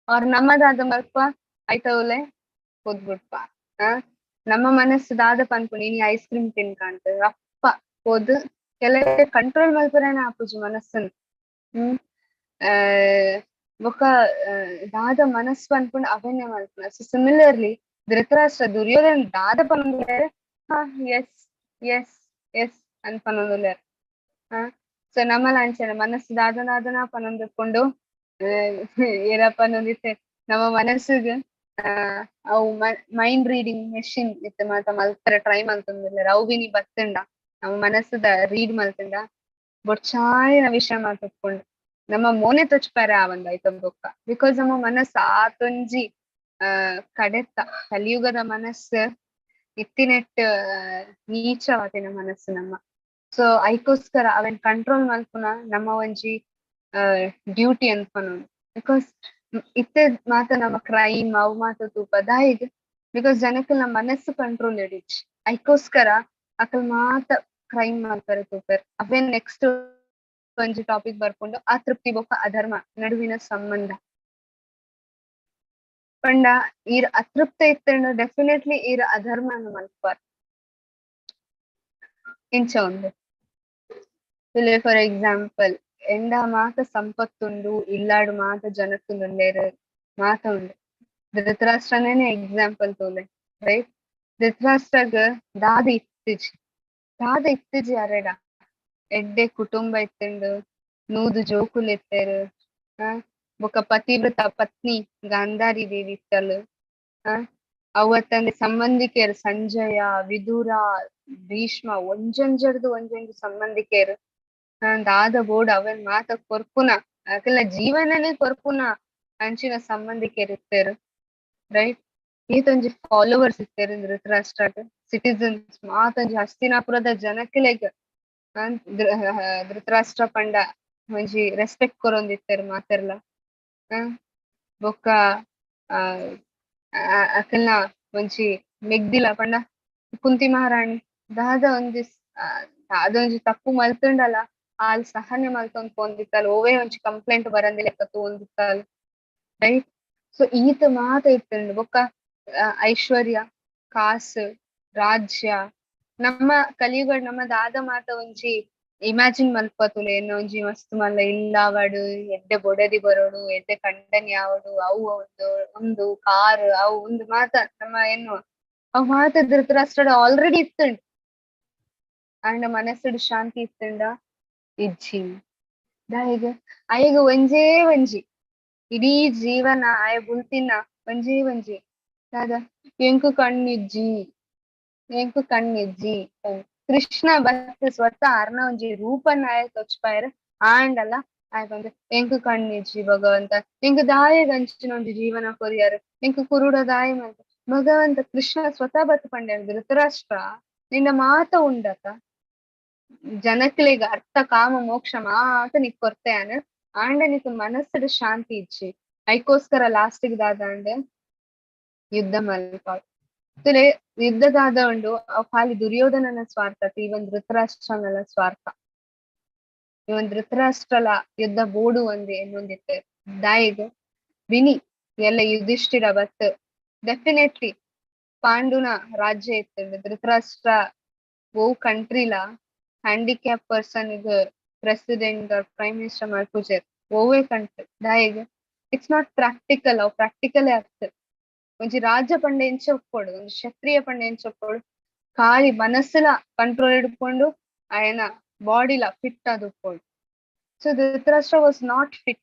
ಅವ್ರ ನಮ್ಮದಾದ ಮಲ್ಪ ಐತವುಲೆ ಪೋದ್ ಬಿಡ್ಪ. ನಮ್ಮ ಮನಸ್ಸು ದಾದ ಪನ್ಪುಂಡು ಇನಿ ಐಸ್ ಕ್ರೀಮ್ ತಿನ್ಕಂತ ರಪ್ಪ ಪೋದು ಕೆಲವೇ ಕಂಟ್ರೋಲ್ ಮಲ್ಪುರೇನೆ ಆಪುಜಿ ಮನಸ್ಸುನ್. ಬೊಕ್ಕ ದಾದ ಮನಸ್ಸು ಪನ್ಪುಂಡು ಅವೆನ್ನೆ ಮಲ್ಪುನ. ಸೊ ಸಿಮಿಲರ್ಲಿ ಧೃತರಾಷ್ಟ್ರ ದುರ್ಯೋಧನ ದಾದ ಪನೊಂದುಲ್ಲೆರ್, ಹಾ ಎಸ್ ಎಸ್ ಎಸ್ ಅಂದ್ ಪನೊಂದುಲ್ಲೆರ್. ಸೊ ನಮಲ ಅಂಚನೆ ಮನಸ್ಸು ದಾದ ದಾದನ ಪನೊಂದಿಪ್ಪುಂಡು. ಏರ ಪನೊಂದಿತ್ತೆ ನಮ್ಮ ಮನಸ್ಸುಗ್ ಅವು ಮೈಂಡ್ ರೀಡಿಂಗ್ ಮೆಷಿನ್ ಇತ್ತೆ ಮಾತ ಮಲ್ಪರೆ ಟ್ರೈ ಮಲ್ತೊಂದುಲ್ಲೆರ್. ಅವು ಇನಿ ಬತ್ತುಂಡ ನಮ್ಮ ಮನಸ್ಸುದ ರೀಡ್ ಮಲ್ತುಂಡ ಬೊಡ್ಚಾಯಿನ ವಿಷಯ ಮಾತ ಉಪ್ಪುಂಡು. ನಮ್ಮ ಮೋನೆ ತೊಚ್ಪರೆ ಆವಂದ್ ಐತ ಬೊಕ್ಕ, because ನಮ್ಮ ಮನಸ್ಸು ಆತೊಂಜಿ ಕಡೆತ್ತ ಕಲಿಯುಗದ ಮನಸ್ಸು ಇತ್ತಿನೆಟ್ ನೀಚವಾತಿನ ಮನಸ್ಸು ನಮ್ಮ. ಸೊ ಐಕೋಸ್ಕರ ಅವೆನ್ ಕಂಟ್ರೋಲ್ ಮಲ್ಪುನ ನಮ್ಮ ಒಂಜಿ ಡ್ಯೂಟಿ ಅಂತ ಪನೊಡು. Because ಇತ್ತೆ ಮಾತ ನಮ್ಮ ಕ್ರೈಮ್ ಅವು ಮಾತ ತೂಪ ದಾಯೆಗ್? Because ಜನಕ್ಕಲ್ನ ಮನಸ್ಸು ಕಂಟ್ರೋಲ್ ಇಡಿಜ್. ಐಕೋಸ್ಕರ ಅಕಲ್ ಮಾತ ಕ್ರೈಮ್ ಮಲ್ಪರೆ ತೂಪೆರ್. ಅವೇನ್ ನೆಕ್ಸ್ಟ್ ಒಂಜಿ ಟಾಪಿಕ್ ಬರ್ಪುಂಡು, ಅತೃಪ್ತಿ ಬೊಕ್ಕ ಅಧರ್ಮ ನಡುವಿನ ಸಂಬಂಧ. ಪಂಡ ಈರ್ ಅತೃಪ್ತ ಇತ್ತಂಡ ಡೆಫಿನೆಟ್ಲಿ ಈರ್ ಅಧರ್ಮನ ಮಲ್ಪರ್. ಇಂಚ ಉಂಡು. ಫಾರ್ ಎಕ್ಸಾಂಪಲ್, ಎಂಡ ಮಾತ ಸಂಪತ್ತುಂಡು, ಇಲ್ಲಾಡು ಮಾತ ಜನಕ್ಕುಲುಲ್ಲೆರ್, ಮಾತ ಉಂಡು. ಧೃತರಾಷ್ಟ್ರನೇನೆ ಎಕ್ಸಾಂಪಲ್ ತೋಲೆ, ರೈಟ್? ಧೃತರಾಷ್ಟ್ರಗ್ ದಾದ ಇತ್ತಿಜಿ? ದಾದ ಇತ್ತಿಜಿ ಅರೆಡ? ಎಡ್ಡೆ ಕುಟುಂಬ ಇತ್ತುಂಡು, 100 ಜೋಕುಲು ಇತ್ತೆರ್, ಬೊಕ್ಕ ಪತಿವ್ರತ ಪತ್ನಿ ಗಾಂಧಾರಿ ದೇವಿ ಇತ್ತಲ್, ಅವತ್ತಂದೆ ಸಂಬಂಧಿಕೆರ್ ಸಂಜಯ, ವಿದುರ, ಭೀಷ್ಮ, ಒಂಜೊಂಜರ್ದು ಒಂಜೊಂಜಿ ಸಂಬಂಧಿಕೆರ್. ದಾದ ಬೋಡು ಅವನ್ ಮಾತ ಕೊರ್ಪುನ, ಅಕಲ್ನ ಜೀವನನೇ ಕೊರ್ಪುನ ಅಂಚಿನ ಸಂಬಂಧಿಕೆರ್ ಇತ್ತೆರ್, ರೈಟ್? ಈತೊಂಜಿ ಫಾಲೋವರ್ಸ್ ಇತ್ತೆರ್ ಧೃತರಾಷ್ಟ್ರಗ್, ಸಿಟಿಸನ್ಸ್ ಮಾತೊಂಜಿ ಹಸ್ತಿನಾಪುರದ ಜನಕ್ಲೆಗ್ ಧೃತರಾಷ್ಟ್ರ ಪಂಡ ಒಂಜಿ ರೆಸ್ಪೆಕ್ಟ್ ಕೊರೊಂದಿತ್ತೆರ್ ಮಾತೆರ್ಲ. ಬೊಕ್ಕ ಅಕಲ್ನ ಒಂಜಿ ಮೆಗ್ದಿಲ ಪಂಡ ಕುಂತಿ ಮಹಾರಾಣಿ ದಾದ ಒಂಜಿ ದಾದ ಒಂಜಿ ತಪ್ಪು ಮಲ್ತುಂಡಲ ಆಲ್ ಸಹನೆ ಮಲ್ತೊಂದು ಪೋಂದಿತ್ತಲ್, ಒವ್ವೇ ಒಂಜಿ ಕಂಪ್ಲೇಂಟ್ ಬರಂದಿ ಲೆಕ್ಕ ತೂವೊಂದಿತ್ತಲ್, ರೈಟ್? ಸೊ ಈತ ಮಾತ ಇತ್ತುಂಡು. ಬೊಕ್ಕ ಐಶ್ವರ್ಯ, ಕಾಸು, ರಾಜ್ಯ. ನಮ್ಮ ಕಲಿಯುಗ ನಮ್ಮ ದಾದ ಮಾತ ಒಂಜಿ ಇಮ್ಯಾಜಿನ್ ಮಲ್ಪತುಲೆ, ಎನ್ನ ಒಂಜಿ ಮಸ್ತ್ ಮಲ್ಲ ಇಲ್ಲಾವಡ್, ಎಡ್ಡೆ ಬೊಡದಿ ಬರೋಡು, ಎಡ್ಡೆ ಕಂಡನಿ ಆವಡು, ಅವು ಒಂದು ಒಂದು ಕಾರ್, ಅವು ಒಂದು ಮಾತ ನಮ್ಮ ಎನ್ನುವ ಅವು ಮಾತ ಧೃತರಾಷ್ಟ್ರಡ್ ಆಲ್ರೆಡಿ ಇತ್ತುಂಡು. ಆಂಡ ಮನಸ್ಸುಡು ಶಾಂತಿ ಇತ್ತುಂಡ? ಇಜ್ಜಿ. ದಾಯೆಗ್? ಅಯಗ್ ಒಂಜೇ ಒಂಜಿ ಇಡೀ ಜೀವನ ಆಯ ಬುಲ್ತಿನ ಒಂಜೇ ಒಂಜಿ ದಾದ? ಎಂಕು ಕಣ್ಣಿಜ್ಜಿ, ಎಂಕು ಕಣ್ಣಿಜ್ಜಿ. ಕೃಷ್ಣ ಬತ್ ಸ್ವತಃ ಅರ್ನ ಒಂಜಿ ರೂಪನ್ ಆಯ ತೊಚ್ಪಾಯೆರ್. ಆಂಡಲ ಆಯ ಪಂದ್ ಎಂಕು ಕಣ್ಣಿಜ್ಜಿ ಭಗವಂತ, ಎಂಕ್ ದಾಯೆಗ್ ಅಂಚಿನ ಒಂಜಿ ಜೀವನ ಕೊರಿಯರ್, ಎಂಕ್ ಕುರುಡ ದಾಯ ಮಲ್ತ. ಭಗವಂತ ಕೃಷ್ಣ ಸ್ವತಃ ಬತ್ ಪಂಡೆರ್, ಧೃತರಾಷ್ಟ್ರ ನಿನ್ನ ಮಾತ ಉಂಡತ, ಜನಕ್ಲೆಗ್ ಅರ್ಥ ಕಾಮ ಮೋಕ್ಷ ಮಾತ ನಿಕ್ ಕೊರ್ತೆಯಾನ, ಆಂಡ ನಿಕ್ ಮನಸ್ಸುಡು ಶಾಂತಿ ಇಜ್ಜಿ. ಐಕೋಸ್ಕರ ಲಾಸ್ಟ್ ದಾದಾಂಡ್? ಯುದ್ಧ ಮಲ್ಪಾವ್ ತುಲೆ. ಯುದ್ಧ ದಾದ ಉಂಡು? ಅವು ಖಾಲಿ ದುರ್ಯೋಧನನ ಸ್ವಾರ್ಥ, ಇವನ್ ಧೃತರಾಷ್ಟ್ರನಲ ಸ್ವಾರ್ಥ. ಇವನ್ ಧೃತರಾಷ್ಟ್ರಲ ಯುದ್ಧ ಬೋಡು ಒಂದ್ ಎನ್ನೊಂದಿತ್ತೆ. ದಾಯೆಗ್? ವಿನಿ ಎಲ್ಲ ಯುಧಿಷ್ಠಿರ ಬತ್ ಡೆಫಿನೆಟ್ಲಿ ಪಾಂಡುನ ರಾಜ್ಯ ಇತ್ತು. ಧೃತರಾಷ್ಟ್ರ ಓ ಕಂಟ್ರಿಲ ಹ್ಯಾಂಡಿಕ್ಯಾಪ್ ಪರ್ಸನ್ ಪ್ರೆಸಿಡೆಂಟ್ ಆರ್ ಪ್ರೈಮ್ ಮಿನಿಸ್ಟರ್ ಮಲ್ಪುಜೆರ್ ಒವ್ವೆ ಕಂಟ್ರಿ. ದಾಯೆಗ್? It's not practical. ಅವು ಪ್ರಾಕ್ಟಿಕಲ್ ಆಗ್ತದೆ. ಒಂಜಿ ರಾಜ ಪಂಡ ಎಂಚ ಉಪ್ಪೊಡು, ಒಂಜಿ ಕ್ಷತ್ರಿಯ ಪಂಡ ಎಂಚ ಉಪ್ಪೊಡು? ಖಾಲಿ ಮನಸ್ಸುಲ ಕಂಟ್ರೋಲ್ ಇಡ್ಕೊಂಡು ಆಯನ ಬಾಡಿಲ ಫಿಟ್ ಆದ್ ಉಪ್ಪೊಡು. So Dhritarashtra was not fit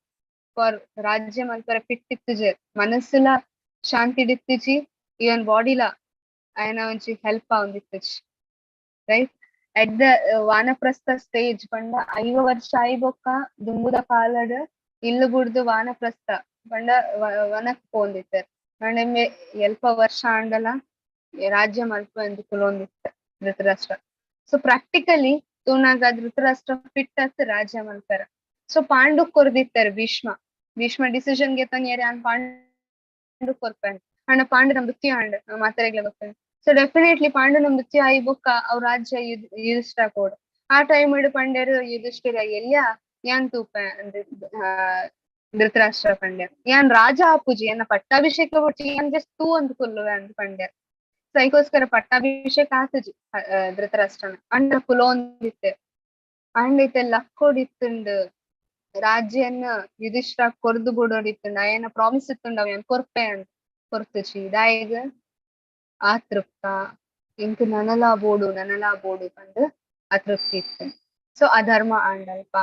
for ರಾಜ್ಯ ಮಲ್ಪರೆ ಫಿಟ್ ಇತ್ತಿಜೆರ್. ಮನಸ್ಸುಲ ಶಾಂತಿ ಇತ್ತಿಜಿ, ಇವನ್ ಬಾಡಿಲ ಆಯನ ಒಂಜಿ ಹೆಲ್ಪ್ ಆವೊಂದಿತ್ತಿಜಿ, ರೈಟ್? ಅಟ್ the ವಾನಪ್ರಸ್ಥ ಸ್ಟೇಜ್ ಪಂಡ 50 ವರ್ಷ ಆಯಿ ಬೊಕ್ಕ ದುಂಬುದ ಕಾಲಡ್ ಇಲ್ಲು ಬುಡ್ದು ವಾನಪ್ರಸ್ಥ ಪಂಡ ವನಕ್ ಪೋವೊಂದಿತ್ತೆರ್. ಆಂಡ ಎಲ್ಪ ವರ್ಷ ಆಂಡಲ ರಾಜ್ಯ ಮಲ್ಪುವೆಂದ್ ಕುಲೊಂದಿತ್ತೆರ್ ಧೃತರಾಷ್ಟ್ರ. ಸೊ ಪ್ರಾಕ್ಟಿಕಲಿ ತೂನಾಗ ಧೃತರಾಷ್ಟ್ರ ಫಿಟ್ ಅತ್ ರಾಜ್ಯ ಮಲ್ಪೆರ. ಸೊ ಪಾಂಡು ಕೊರ್ದಿತ್ತೆರ್ ಭೀಷ್ಮ. ಭೀಷ್ಮ ಡಿಸಿಷನ್ ಗೆತೊನಿಯೆರೆ ಯಾನ್ ಪಾಂಡು ಕೊರ್ಪೆನ್. ಆಂಡ ಪಾಂಡುನ ಮೃತ್ಯು ಆಂಡ್, ಮಾತೆರೆಗ್ಲ ಗೊತ್ತುಂಡು. ಸೊ ಡೆಫಿನೆಟ್ಲಿ ಪಾಂಡುನ ಮೃತ್ಯು ಆಯಿ ಬೊಕ್ಕ ಅವ್ ರಾಜ್ಯ ಯುಧಿಷ್ಠಿರ ಕೊಡ್. ಆ ಟೈಮ್ ಡ್ ಪಂಡೆರ್ ಯುಧಿಷ್ಠಿರ, ಎಲ್ಯ ಯಾನ್ ತೂಪೆ ಅಂದ್ ಧೃತರಾಷ್ಟ್ರ ಪಂಡೆರ್. ಯಾನ್ ರಾಜ ಆಪುಜಿ, ಎನ್ನ ಪಟ್ಟಾಭಿಷೇಕ ಬೊಡ್ಚಿ, ಯಾನ್ ಜಸ್ಟ್ ತೂವೊಂದು ಕುಲ್ಲುವೆ ಅಂದ್ ಪಂಡೆರ್. ಸೊ ಐಕೋಸ್ಕರ ಪಟ್ಟಾಭಿಷೇಕ ಆತುಜಿ ಧೃತರಾಷ್ಟ್ರನ. ಆಂಡ ಕುಲೊಂದಿತ್ತೆರ್. ಆಂಡ ಇತ್ತೆ ಲಕ್ಕೊಡಿತ್ತುಂಡು, ರಾಜ್ಯನ್ ಯುಧಿಷ್ಠಿರ ಕೊರ್ದು ಬುಡೊಡಿತ್ತುಂಡು, ಅಯನ ಪ್ರಾಮಿಸ್ ಇತ್ತುಂಡು ಅವ್ ಯಾನ್ ಕೊರ್ಪೆ ಅಂದ್, ಕೊರ್ತುಜಿ. ದಾಯೆಗ್? ಅತೃಪ್ತ. ಎಂಕ್ ನನಲಾ ಬೋಡು, ನನಲಾ ಬೋಡು ಪಂದ್ ಅತೃಪ್ತಿ ಇತ್ತು. ಸೊ ಅಧರ್ಮ ಆಂಡಲ್ಪ.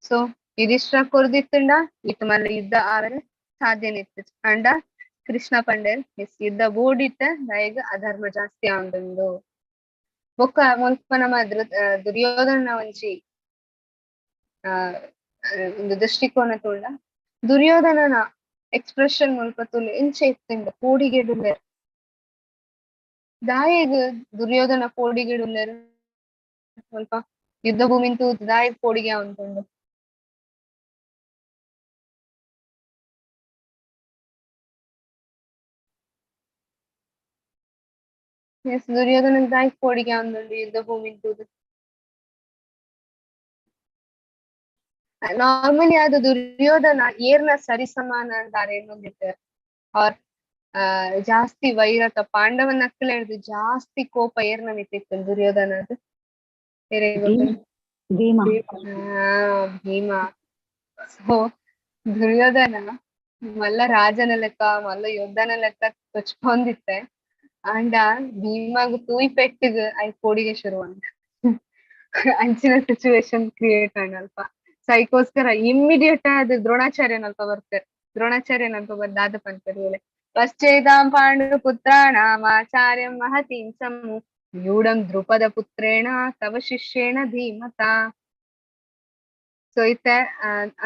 ಸೊ ಯುಧಿಷ್ಠಿರ ಕೊರ್ದಿತ್ತುಂಡ ಇತ್ ಮಲ್ಲ ಯುದ್ಧ ಆವರೆ ಸಾಧ್ಯನೆ ಇತ್ತು. ಆಂಡ ಕೃಷ್ಣ ಪಂಡೆರ್ ಎಸ್ ಯುದ್ಧ ಬೋಡಿತ್ತ, ದಾಯೆಗ್? ಅಧರ್ಮ ಜಾಸ್ತಿ ಆವೊಂದುಂಡು. ಬೊಕ್ಕ ಮುಲ್ಪ ನಮ್ಮ ದುರ್ಯೋಧನ ಒಂಜಿ ಒಂದು ದೃಷ್ಟಿಕೋನ ತೂಂಡ, ದುರ್ಯೋಧನನ ಎಕ್ಸ್ಪ್ರೆಷನ್ ಮುಲ್ಪ ತೂಲೆ ಎಂಚ ಇತ್ತುಂಡ, ಪೋಡಿಗೆಡುಲ್ಲೆರ್. ದಾಯೆಗ್ ದುರ್ಯೋಧನ ಪೋಡಿಗೆಡುಲ್ಲೆರ್ ಮುಲ್ಪ? ಯುದ್ಧ ಭೂಮಿನ್ ತೂದು ದಾಯೆ ಪೋಡಿಗೆ ಉಂಟುಂಡು? ಎಸ್, ದುರ್ಯೋಧನ ದಾಯೆ ಪೋಡಿಗೆ ಉಂಟುಂಡು ಯುದ್ಧ ಭೂಮಿನ್ ತೂದು? ನಾರ್ಮಲಿ ಅದು ದುರ್ಯೋಧನ ಏರ್ನ ಸರಿಸಮಾನ ಅಂತ ಎನ್ನೊಂದಿರ್ತಾರೆ ಅವ್ರ ಜಾಸ್ತಿ ವೈರತ ಪಾಂಡವನ ಅಕ್ಕಲ ಹಿಡ್ದು ಜಾಸ್ತಿ ಕೋಪ ಏರ್ನ ಮಿತ್ತಿತ್ತು ದುರ್ಯೋಧನದು? ಭೀಮ. ಭೀಮ. ಸೊ ದುರ್ಯೋಧನ ಮಲ್ಲ ರಾಜನ ಲೆಕ್ಕ ಮಲ್ಲ ಯೋಧನ ಲೆಕ್ಕ ತೊಚ್ಕೊಂಡಿತ್ತೆ. ಅಂಡ ಭೀಮಗ್ ತೂಯ್ ಪೆಟ್ಟಿಗ್ I ಕೋಡಿಗೆ ಶುರು ಅಂದ ಅಂಚಿನ ಸಿಚುವೇಶನ್ ಕ್ರಿಯೇಟ್ ಅಲ್ಪ. ಸೊ ಅದಕ್ಕೋಸ್ಕರ ಇಮ್ಮಿಡಿಯೇಟ್ ಆದ ದ್ರೋಣಾಚಾರ್ಯನಲ್ಪ ಬರ್ತಾರೆ. ದ್ರೋಣಾಚಾರ್ಯನಲ್ಪ ಬರ್ದಾದ ಪಂತರು ಪಶ್ಚೇತಾಂ ಪಾಂಡು ಪುತ್ರಾಣಾಮಾಚಾರ್ಯಂ ಮಹತೀಂ ಸಮು ನ್ಯೂಢಂ ದ್ರುಪದ ಪುತ್ರೇಣ ತವ ಶಿಷ್ಯೇಣ ಧೀಮತಾ. ಸೊ ಇತ್ತ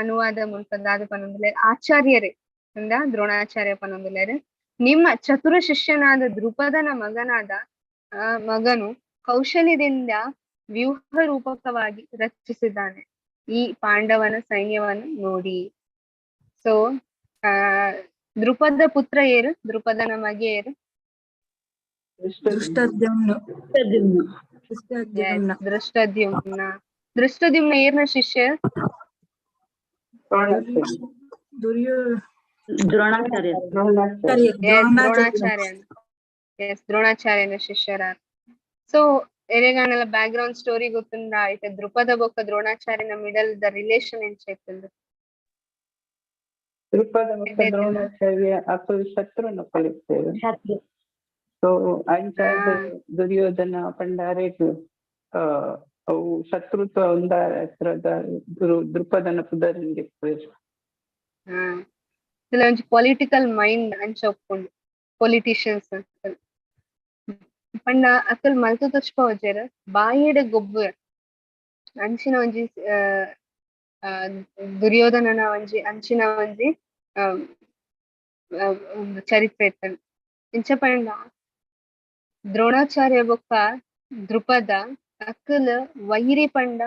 ಅನುವಾದ ಮುನ್ಪದಾದ ಪನೊಂದುಲ್ಲೆರ್ ಆಚಾರ್ಯರೇ ಅಂದ ದ್ರೋಣಾಚಾರ್ಯ ಪನೊಂದುಲ್ಲೆರ್ ನಿಮ್ಮ ಚತುರ ಶಿಷ್ಯನಾದ ದ್ರುಪದನ ಮಗನಾದ ಮಗನು ಕೌಶಲ್ಯದಿಂದ ವ್ಯೂಹ ರೂಪಕವಾಗಿ ರಚಿಸಿದ್ದಾನೆ ಈ ಪಾಂಡವನ ಸೈನ್ಯವನ್ನು ನೋಡಿ. ಸೊ ದ್ರುಪದ ಪುತ್ರ ಏರು? ದ್ರುಪದನ ಮಗೆ ಏರು? ದೃಷ್ಟದ್ಯುಮ್ನ. ದೃಷ್ಟದ್ಯುಮ್ನ. ದೃಷ್ಟದ್ಯುಮ್ನ ಏರ್ನ ಶಿಷ್ಯ? ದ್ರೋಣಾಚಾರ್ಯ. ದ್ರೋಣಾಚಾರ್ಯ. ಎಸ್, ದ್ರೋಣಾಚಾರ್ಯನ ಶಿಷ್ಯರ. ಸೊ ಎರೆಗಾನೆಲ್ಲ ಬ್ಯಾಕ್ ಗ್ರೌಂಡ್ ಸ್ಟೋರಿ ಗೊತ್ತುಂಡ ಆಯ್ತ ದ್ರುಪದ ಬೊಕ್ಕ ದ್ರೋಣಾಚಾರ್ಯನ ಮಿಡಲ್ the relation ಎಂಚ ಇತ್ತಂದು? ದ್ರುಪದ ಬೊಕ್ಕ ದ್ರೋಣಾಚಾರ್ಯ ಅಕುಲು ಶತ್ರುನ ಕಲಿಸ್ತೇವೆ. ಸೊ ಅಂಚಾದ ದುರ್ಯೋಧನ ಪಂಡಾರೇಗ್ ಅವು ಶತ್ರುತ್ವ ಒಂದಾರ ಹತ್ರದ ದ್ರುಪದನ ಪುದರಿಂಗೆ. ಒಂಜಿ ಪೊಲಿಟಿಕಲ್ ಮೈಂಡ್ ಅಂಚ ಒಪ್ಪುಂಡು ಪೊಲಿಟಿಷಿಯನ್ಸ್ ಪಂಡ ಅಕಲ್ ಮಲ್ತು ತೋಚ್ಪವಜೆರ್ ಬಾಯಿಡ್ ಗೊಬ್ಬು ಅಂಚಿನ ಒಂಜಿ ದುರ್ಯೋಧನನ ಒಂಜಿ ಅಂಚಿನ ಒಂಜಿ ಚರಿತ್ರೆ ಇತ್ತಂಡ್. ಇಂಚ ಪಂಡ ದ್ರೋಣಾಚಾರ್ಯ ಬೊಕ್ಕ ದ್ರುಪದ ಅಕಲ್ ವೈರಿ ಪಂಡ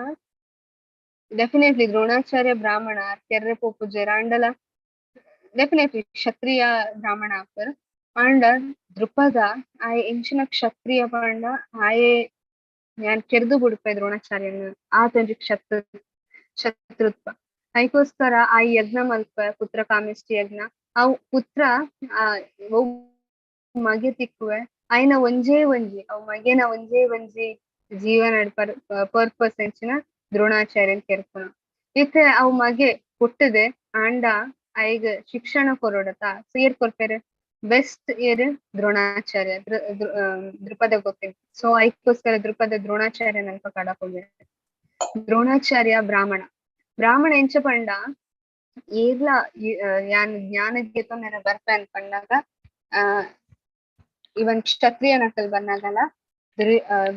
ಡೆಫಿನೆಟ್ಲಿ ದ್ರೋಣಾಚಾರ್ಯ ಬ್ರಾಹ್ಮಣ ಕೆರ್ರೆ ಪೋಪುಜೆರ್ ಆಂಡಲ ಡೆಫಿನೆಟ್ಲಿ ಕ್ಷತ್ರಿಯ ಬ್ರಾಹ್ಮಣ ಆಪರ್. ಆಂಡ ದ್ರುಪದ ಆಯೆ ಎಂಚಿನ ಕ್ಷತ್ರಿಯ ಪಂಡ ಆಯೆ ಯಾನ್ ಕೆರ್ದು ಬುಡ್ಪೆ ದ್ರೋಣಾಚಾರ್ಯನ ಆತೊಂಜಿ ಶತ್ರುತ್ವ. ಐಕೋಸ್ಕರ ಆ ಯಜ್ಞ ಮಲ್ಪ ಪುತ್ರ ಕಾಮಿಷ್ಟಿ ಯಜ್ಞ ಅವು ಪುತ್ರ ಆ ಮಗೆ ತಿಕ್ಕುವೆ ಆಯ್ನ ಒಂಜೇ ಒಂಜಿ ಅವು ಮಗೆನ ಒಂಜೇ ಒಂಜಿ ಜೀವನ ಪರ್ಪಸ್ ಎಂಚಿನ ದ್ರೋಣಾಚಾರ್ಯನ್ ಕೆರ್ಪುನ. ಇತ್ತೆ ಅವು ಮಗೆ ಪುಟ್ಟದೆ ಆಂಡ ಐಗ್ ಶಿಕ್ಷಣ ಕೊರೊಡತ. ಸೊ ಏರ್ ಕೊರ್ಪೆರ್? ಬೆಸ್ಟ್ ಏರ್? ದ್ರೋಣಾಚಾರ್ಯ. ದ್ರುಪದ ಗೊತ್ತಿಲ್ಲ. ಸೊ ಐಕ್ಕೋಸ್ಕರ ದ್ರುಪದ ದ್ರೋಣಾಚಾರ್ಯನಲ್ಪ ಕಡಪೊಗೆ. ದ್ರೋಣಾಚಾರ್ಯ ಬ್ರಾಹ್ಮಣ. ಬ್ರಾಹ್ಮಣ ಎಂಚ ಪಂಡ ಏರ್ಲ ಯಾನ್ ಜ್ಞಾನ ಗೀತೊಂದೆನ ಬರ್ಪೆ ಅನ್ಪಂಡಾಗ ಇವನ್ ಕ್ಷತ್ರಿಯ ನಕಲ್ ಬಂದಾಗಲ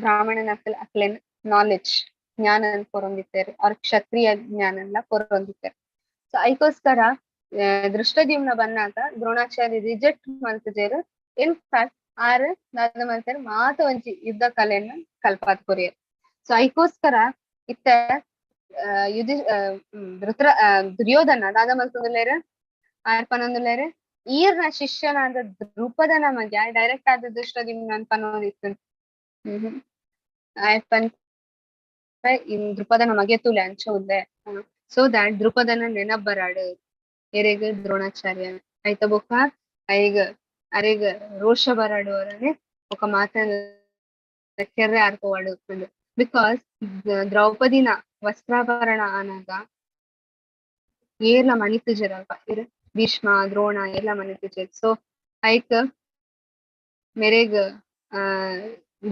ಬ್ರಾಹ್ಮಣನ ಅಕ್ಲೆನ್ ನಾಲೆಜ್ ಜ್ಞಾನ ಕೊರೊಂದಿತ್ತೆರ್ ಅವ್ರ ಕ್ಷತ್ರಿಯ ಜ್ಞಾನನ್ಲ ಕೊರೊಂದಿತ್ತೆರ್. ಸೊ ಐಕೋಸ್ಕರ ದೃಷ್ಟದ್ಯುಮ್ನ ಬಂದಾಗ ದ್ರೋಣಾಚಾರ್ಯ ರಿಜೆಕ್ಟ್ ಮಲ್ತುಜೆರ್. ಇನ್ ಫ್ಯಾಕ್ಟ್ ಆರ್ ದಾದ ಮಲ್ತೆರ್ ಮಾತ ಒಂಜಿ ಯುದ್ಧ ಕಲೆನ್ ಕಲ್ಪಾತ್ ಕೊರಿಯೆರ್. ಸೊ ಐಕೋಸ್ಕರ ಇತ್ತ ಧೃತರ ದುರ್ಯೋಧನ ದಾದ ಮಲ್ತೊಂದುಲ್ಲೆರ್ ಆರ್ ಪನೊಂದುಲ್ಲೆರ್ ಈರ್ನ ಶಿಷ್ಯನಾದ ದ್ರುಪದನ ಮಗೆ ಡೈರೆಕ್ಟ್ ಆದ ದುಷ್ಟದ್ಯುಮ್ನ ಪನೊಂದಿತ್ತು. ಆಯ್ ಪನ್ಪೆ ದ್ರುಪದನ ಮಗೆ ತೂಲೆ ಅಂಚ ಉಲ್ಲೆ. ಸೊ that ದ್ರುಪದನ ನೆನಪ್ ಬರಾಡು ಎರೆಗ್ ದ್ರೋಣಾಚಾರ್ಯ ಆಯ್ತ ಬೊಕ್ಕ ಐಗ್ ಅರೆಗ್ ರೋಷ ಬರಾಡು ಅವರನೆ ಬೊಕ್ಕ ಮಾತನ ಕೆರ್ರೆ ಆರ್ಪವಾಡು. Because ದ್ರೌಪದಿನ ವಸ್ತ್ರಾಭರಣ ಆನಾಗ ಏರ್ಲ ಮನಿತುಜೆರಲ್ಪ ಇರ್ ಭೀಷ್ಮ ದ್ರೋಣ ಏರ್ಲ ಮನಿತುಜೆರ್. ಸೊ ಐಕ್ ಮೆರೆಗ್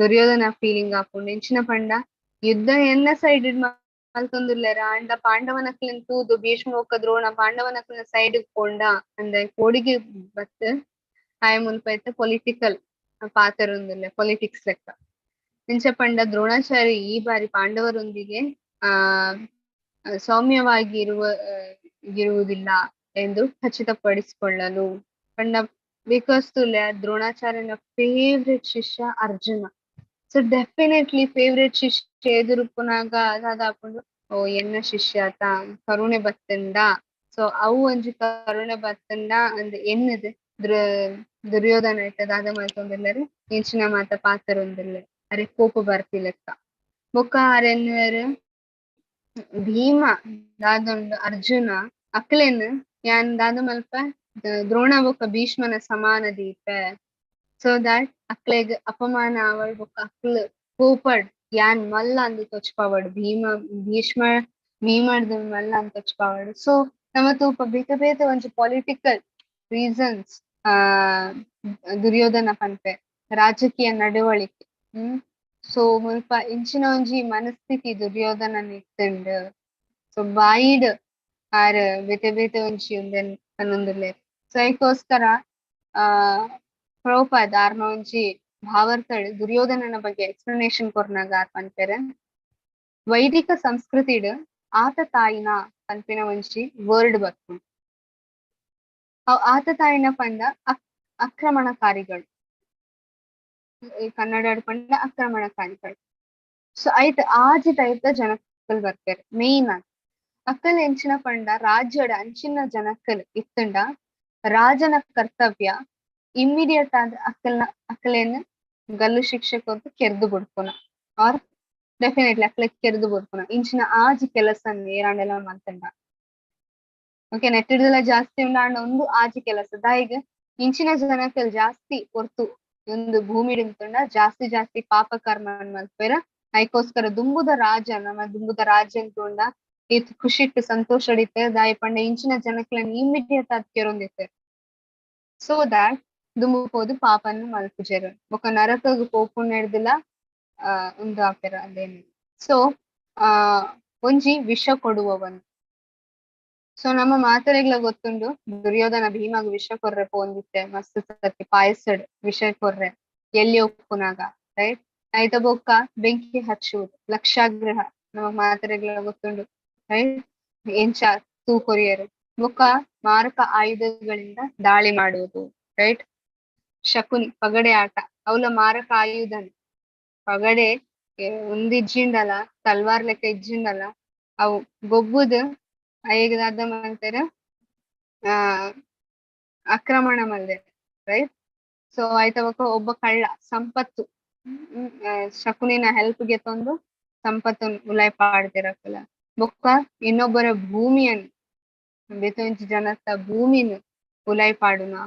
ದುರ್ಯೋಧನ ಫೀಲಿಂಗ್ ಆಪುಂಡು. ಎಂಚಿನ ಪಂಡ ಯುದ್ಧ ಎನ್ನ ಸೈಡ್ ಮಲ್ತೊಂದುಲ್ಲೆರ್ ಆಂಡ ಪಾಂಡವನಕ್ಲೆನ್ ತೂದು ಭೀಷ್ಮ ಬೊಕ್ಕ ದ್ರೋಣ ಪಾಂಡವನಕ್ಲೆನ ಸೈಡ್ ಪೋಂಡ ಅಂದೆ ಕೋಡಿಗೆ ಬತ್ತ್ ಆಯೆ ಮುಲ್ಪ ಇತ್ತೆ ಪೊಲಿಟಿಕಲ್ ಪಾತೆರೊಂದುಲ್ಲೆ ಪೊಲಿಟಿಕ್ಸ್ ಲೆಕ್ಕ. ಎಂಚ ಪಂಡ ದ್ರೋಣಾಚಾರ್ಯ ಈ ಬಾರಿ ಪಾಂಡವರೊಂದಿಗೆ ಆ ಸೌಮ್ಯವಾಗಿ ಇರುವುದಿಲ್ಲ ಎಂದು ಖಚಿತಪಡಿಸಿಕೊಳ್ಳಲು ಪಂಡ because ತುಲ್ಯ ದ್ರೋಣಾಚಾರ್ಯನ ಫೇವ್ರೆಟ್ ಶಿಷ್ಯ ಅರ್ಜುನ. ಸೊ ಡೆಫಿನೆಟ್ಲಿ ಫೇವ್ರೆಟ್ ಶಿಷ್ಯ ಎದುರುಪ್ಪುನಾಗ ದಾದಾಪುಂಡು, ಓ ಎನ್ನ ಶಿಷ್ಯ ಆತ ಕರುಣೆ ಬತ್ತಂಡ. ಸೊ ಅವು ಒಂಜಿ ಕರುಣೆ ಬತ್ತಂಡ ಅಂದ್ ಎನ್ನುದು ದುರ್ಯೋಧನ ಇತ್ತ ದಾದ ಮಲ್ತೊಂದುಲ್ಲೆರ್ ಇಂಚಿನ ಮಾತ ಪಾತೆರೊಂದುಲ್ಲೆ ಅರೆ ಕೋಪ ಬರ್ಪಿಲೆಕ್ಕ. ಬೊಕ್ಕ ಆರ್ ಭೀಮ ದಾದುಂಡು ಅರ್ಜುನ ಅಕ್ಲೆನ್ ಯಾನ್ ದಾದ ಮಲ್ಪ ದ್ರೋಣ ಬೊಕ್ಕ ಭೀಷ್ಮನ ಸಮಾನ ದೀಪೆ, ಸೊ that ಅಕ್ಲೆಗ್ ಅಪಮಾನ ಆವಡ್ ಬೊಕ್ಕ ಅಕ್ಲ್ ಕೋಪಡ್ ಯಾನ್ ಮಲ್ಲ ಅಂದ್ ತೊಚ್ಪಾವಡ್, ಭೀಮ ಭೀಷ್ಮ ಭೀಮಡ್ದ್ ಮಲ್ಲ ಅಂದ್ ತೊಚ್ಪಾವಡ್. ಸೊ ನಮ ತೂಪ ಬೇತೆ ಬೇತೆ ಒಂಜಿ ಪೊಲಿಟಿಕಲ್ ರೀಸನ್ಸ್ ಆ ದುರ್ಯೋಧನ ಪನ್ಪೆ, ರಾಜಕೀಯ ನಡವಳಿಕೆ. ಸೊ ಮುಲ್ಪ ಇಂಚಿನ ಒಂಜಿ ಮನಸ್ಥಿತಿ ದುರ್ಯೋಧನ ಇತ್ತುಂಡು. ಸೊ ಬಾಯಿಡ್ ಆರ್ ಬೇತೆ ಬೇತೆ ಒಂಜಿ ಉಂದೆನ್ ಪನೊಂದುಲ್ಲೆರ್. ಸೊ ಐಕೋಸ್ಕರ ಆ ಪ್ರಭುಪಾದ ಆರ್ನ ಒಂಜಿ ಭಾವಾರ್ಥಡ್ ದುರ್ಯೋಧನನ ಬಗ್ಗೆ ಎಕ್ಸ್ಪ್ಲನೇಷನ್ ಕೊರ್ನಾಗ ಆರ್ ಪನ್ಪೆರ್, ವೈದಿಕ ಸಂಸ್ಕೃತಿಡ್ ಆತ ತಾಯಿನ ಪನ್ಪಿನ ಒಂಜಿ ವರ್ಡ್ ಬರ್ಪುಂಡು. ಅವ್ ಆತ ತಾಯಿನ ಪಂಡ ಆಕ್ರಮಣಕಾರಿಗಳು, ಈ ಕನ್ನಡ ಪಂಡ ಆಕ್ರಮಣಕಾರಿಗಳು. ಸೊ ಐಟ್ ಆಜಿ ಟೈಪ್ ದ ಜನಕ್ಕಲ್ ಬರ್ಪೆರ್ ಮೇನ್ ಆದ್. ಅಕ್ಕಲ್ ಎಂಚಿನ ಪಂಡ ರಾಜ್ಯಡ್ ಅಂಚಿನ ಜನಕ್ಕಲ್ ಇತ್ತಂಡ ರಾಜನ ಕರ್ತವ್ಯ ಇಮ್ಮಿಡಿಯೇಟ್ ಆದ್ ಅಕ್ಕಲ್ನ ಅಕ್ಲೆನ್ ಗಲ್ಲು ಶಿಕ್ಷೆ ಕೊರ್ದು ಕೆರ್ದು ಬುಡ್ಪುನ, ಆರ್ ಡೆಫಿನೆಟ್ಲಿ ಅಕ್ಲೆ ಕೆರ್ದು ಬುಡ್ಪುನ. ಇಂಚಿನ ಆಜಿ ಕೆಲಸ ಏರಾಂಡೆಲ ಮಲ್ತಂಡ ಓಕೆ ನೆಟ್ಟಿಡ್ದಲ ಜಾಸ್ತಿ ಉಂಡು ಆಂಡ ಒಂದು ಆಜಿ ಕೆಲಸ. ದಾಯಿಗ್ ಇಂಚಿನ ಜನಕ್ಕಲ್ ಜಾಸ್ತಿ ಹೊರ್ತು ಒಂದು ಭೂಮಿ ಉಂತುಂಡ ಜಾಸ್ತಿ ಜಾಸ್ತಿ ಪಾಪ ಕರ್ಮ ಮಲ್ಪೆರ. ಐಕೋಸ್ಕರ ದುಂಬುದ ರಾಜ ನಮ್ಮ ದುಂಬುದ ರಾಜ ಅಂತುಂಡ ಏತ್ ಖುಷಿಟ್ ಸಂತೋಷ ಇತ್ತೆ ದಾಯಿ ಪಂಡ ಇಂಚಿನ ಜನಕ್ಲೆನ್ ಇಮ್ಮಿಡಿಯೇಟ್ ಆದ್ ಕೆರೊಂದಿತ್ತೆರ್. ಸೊ that ದುಂಬು ಪೋದು ಪಾಪನ್ ಮಲ್ಪುಜೆರ್ ಬೊಕ ನರಕಗ್ ಪೋಪುನೆಡ್ದುಲ ಉಂದು ಆಪೆರ್ ಅದೇನೆ. ಸೊ ಆ ಒಂಜಿ ವಿಷ ಕೊಡುವವನು. ಸೊ ನಮ್ಮ ಮಾತೆರೆಗ್ಲ ಗೊತ್ತುಂಡು ದುರ್ಯೋಧನ ಭೀಮಗ್ ವಿಷ ಕೊರ್ರೆ ಪೋಂದಿತ್ತೆ ಮಸ್ತ್ ಸರ್ತಿ ಪಾಯಸಡ್ ವಿಷ ಕೊರ್ರೆ ಎಲ್ಲಿ ಉಪ್ಪುನಾಗ, ರೈಟ್? ಐತ ಬೊಕ್ಕ ಬೆಂಕಿ ಹಚ್ಚುವುದು ಲಕ್ಷಾಗ್ರಹ ನಮಗ್ ಮಾತೆರೆಗ್ಲ ಗೊತ್ತುಂಡು, ರೈಟ್? ಎಂಚ ತೂ ಕೊರಿಯರು. ಬೊಕ್ಕ ಮಾರಕ ಆಯುಧಗಳಿಂದ ದಾಳಿ ಮಾಡುವುದು, ರೈಟ್? ಶಕುನಿ ಪಗಡೆ ಆಟ ಅವಲ ಮಾರಕ ಆಯುಧನ ಪಗಡೆ ಒಂದ್ ಇಜ್ಜಿಂಡಲ ತಲ್ವಾರ್ ಲೆಕ್ಕ ಇಜ್ಜಿಂಡಲ ಅವು ಗೊಬ್ಬುದು ಅಯ್ಯಗ್ ದಾದ ಮಲ್ತೆರ್ ಆ ಆಕ್ರಮಣ ಮಲ್ದೆರ್, ರೈಟ್? ಸೊ ಆಯ್ತ ಬೊಕ್ಕ ಒಬ್ಬ ಕಳ್ಳ ಸಂಪತ್ತು ಶಕುನಿನ ಹೆಲ್ಪ್ ಗೆ ತಂದು ಸಂಪತ್ತು ಉಲಾಯ್ ಪಾಡ್ದೆರ್ ಅಕುಲ. ಬೊಕ್ಕ ಇನ್ನೊಬ್ಬರ ಭೂಮಿಯನ್ನು ಬೇತೆ ಜನತ ಭೂಮಿನ್ ಉಲಾಯ್ ಪಾಡುನ,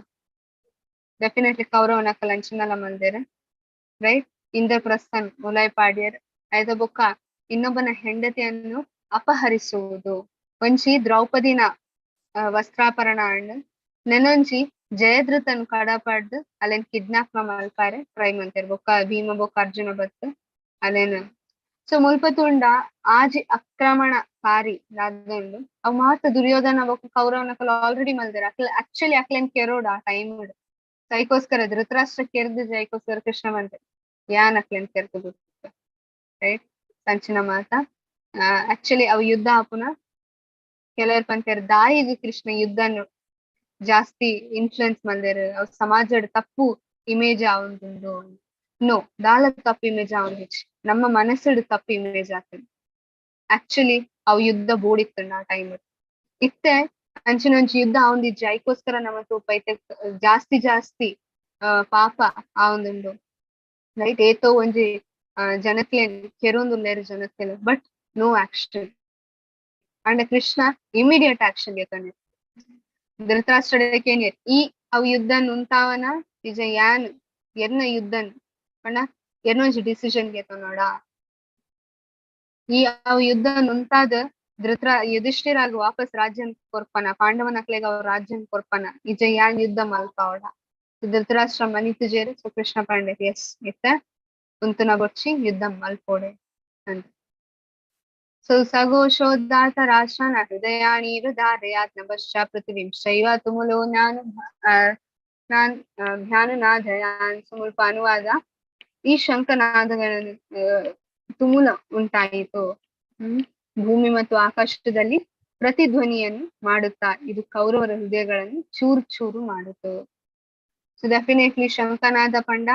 ಡೆಫಿನೆಟ್ಲಿ ಕೌರವನ ಅಕಲ್ ಅಂಚಿನಲ ಮಲ್ದೆರ್, ರೈಟ್? ಇಂದ್ರಪ್ರಸ್ಥನ್ ಉಲಾಯ್ ಪಾಡ್ಯರ್. ಆಯ್ತ ಬೊಕ್ಕ ಇನ್ನೊಬ್ಬನ ಹೆಂಡತಿಯನ್ನು ಅಪಹರಿಸುವುದು, ಒಂಜಿ ದ್ರೌಪದಿನ ವಸ್ತ್ರಾಪರಣ ಅಂಡ್ ನೆನೊಂಜಿ ಜಯದ್ರಥನ್ ಕಡಪಾಡ್ದು ಅಲೆನ್ ಕಿಡ್ನಾಪ್ ಮಲ್ಪಾರೆ ಟ್ರೈ ಮಲ್ತೆರ್. ಬೊಕ್ಕ ಭೀಮ ಬೊಕ್ಕ ಅರ್ಜುನ ಬತ್ತು ಅಲೆನ್. ಸೊ ಮುಲ್ಪ ತೂಂಡ ಆಜಿ ಆಕ್ರಮಣಕಾರಿ ದಾದ ಉಂಡು ಅವು ಮಾತ ದುರ್ಯೋಧನ ಬೊಕ್ಕ ಕೌರವನಕುಲು ಆಲ್ರೆಡಿ ಮಲ್ದೆರ್. ಅಕ್ಲೆ ಆಕ್ಚುಲಿ ಅಕ್ಲೆನ್ ಕೆರೋಡ್ ಆ ಟೈಮ್ ಐಕೋಸ್ಕರ ಧೃತರಾಷ್ಟ್ರ ಕೆರ್ದು ಜೈಕೋಸ್ಕರ ಕೃಷ್ಣ ಬಂತೆ ಯಾನ್ ಅಕ್ಲೆನ್ ಕೆರ್ದು ಬಿಡ್ತ, ರೈಟ್? ಸಂಚಿನ ಮಾತ ಆಕ್ಚುಲಿ ಅವು ಯುದ್ಧ ಆಪುನ ಕೆಲವರು ಪಂತೆರ್ ದಾಯಿಗ್ ಕೃಷ್ಣ ಯುದ್ಧನು ಜಾಸ್ತಿ ಇನ್ಫ್ಲುಯೆನ್ಸ್ ಮಲ್ದೆರ್, ಅವು ಸಮಾಜಡ್ ತಪ್ಪು ಇಮೇಜ್ ಆವೊಂದುಂಡು. ನೋ, ದಾಲ ತಪ್ಪು ಇಮೇಜ್ ಆವೊಂದಿಜ್ಜಿ, ನಮ್ಮ ಮನಸ್ಸುಡ್ ತಪ್ಪು ಇಮೇಜ್ ಆತಂಡ್. ಆಕ್ಚುಲಿ ಅವು ಯುದ್ಧ ಬೋಡಿತ್ತಂಡ ಆ ಟೈಮ್ ಇತ್ತೆ ಅಂಚಿನ ಒಂಜಿ ಯುದ್ಧ ಆವೊಂದಿಜ್ಜಿ. ಐಕೋಸ್ಕರ ನಮ್ಮ ತೂಪ ಇತ್ತೆ ಜಾಸ್ತಿ ಜಾಸ್ತಿ ಪಾಪ ಆವೊಂದುಂಡು, ರೈಟ್? ಏತೋ ಒಂಜಿ ಜನಕ್ಲೆನ್ ಕೆರೊಂದುಲ್ಲೆರ್ ಜನಕ್ಲೆನ್, ಬಟ್ ನೋ ಆಕ್ಷನ್. ಅಂಡ ಕೃಷ್ಣ ಇಮಿಡಿಯೇಟ್ ಆಕ್ಷನ್ ಗೆತೊಂಡೆ. ಧೃತರಾಷ್ಟ್ರ ಕೇನಿಯರ್ ಈ ಅವು ಯುದ್ಧ ಉಂತಾವನ ನಿಜ ಯಾನ್ ಎರ್ನ ಯುದ್ಧನ್ ಪಂಡ ಎರ್ನ ಒಂಜಿ ಡಿಸಿಷನ್ ಗೆತೊನೋಡ. ಈ ಅವು ಯುದ್ಧ ಉಂತಾದ ಯುಧಿಷ್ಠಿರಾಗ ವಾಪಸ್ ರಾಜ್ಯನ್ ಕೊರ್ಪನ, ಪಾಂಡವನಕ್ಲೆಗ್ ಅವ್ ರಾಜ್ಯನ್ ಕೊರ್ಪನ, ನಿಜ ಯಾನ್ ಯುದ್ಧ ಮಲ್ಪಾವಡ. ಧೃತರಾಷ್ಟ್ರ ಮನಿತುಜೇರು. ಸೊ ಕೃಷ್ಣ ಪಾಂಡೆ ಎಸ್ ಇತ್ತ ಉಂತುನ ಬೊರ್ಚಿ ಯುದ್ಧ ಮಲ್ಪೋಡೆ ಅಂತ. ಸೊ ಸಘೋಷೋದಾತ ರಾಷ್ಟ್ರನ ಹೃದಯಾಣಿ ಹೃದಾರಯಾತ್ನ ಪಶ್ಚ ಪೃಥ್ವೀಂ ಶೈವ ತುಮುಲೋ ಜ್ಞಾನ ನಾನ್ ಧ್ಯಾನನಾಥಯಾನ್. ಸೊ ಮುಲ್ಪ ಅನುವಾದ, ಈ ಶಂಖನಾದಗಳನ್ನು ತುಮುಲ ಉಂಟಾಯಿತು. ಭೂಮಿ ಮತ್ತು ಆಕಾಶದಲ್ಲಿ ಪ್ರತಿಧ್ವನಿಯನ್ನು ಮಾಡುತ್ತಾ ಇದು ಕೌರವರ ಹೃದಯಗಳನ್ನು ಚೂರು ಚೂರು ಮಾಡಿತು. ಸೊ ಡೆಫಿನೆಟ್ಲಿ ಶಂಖನಾದ ಪಂಡ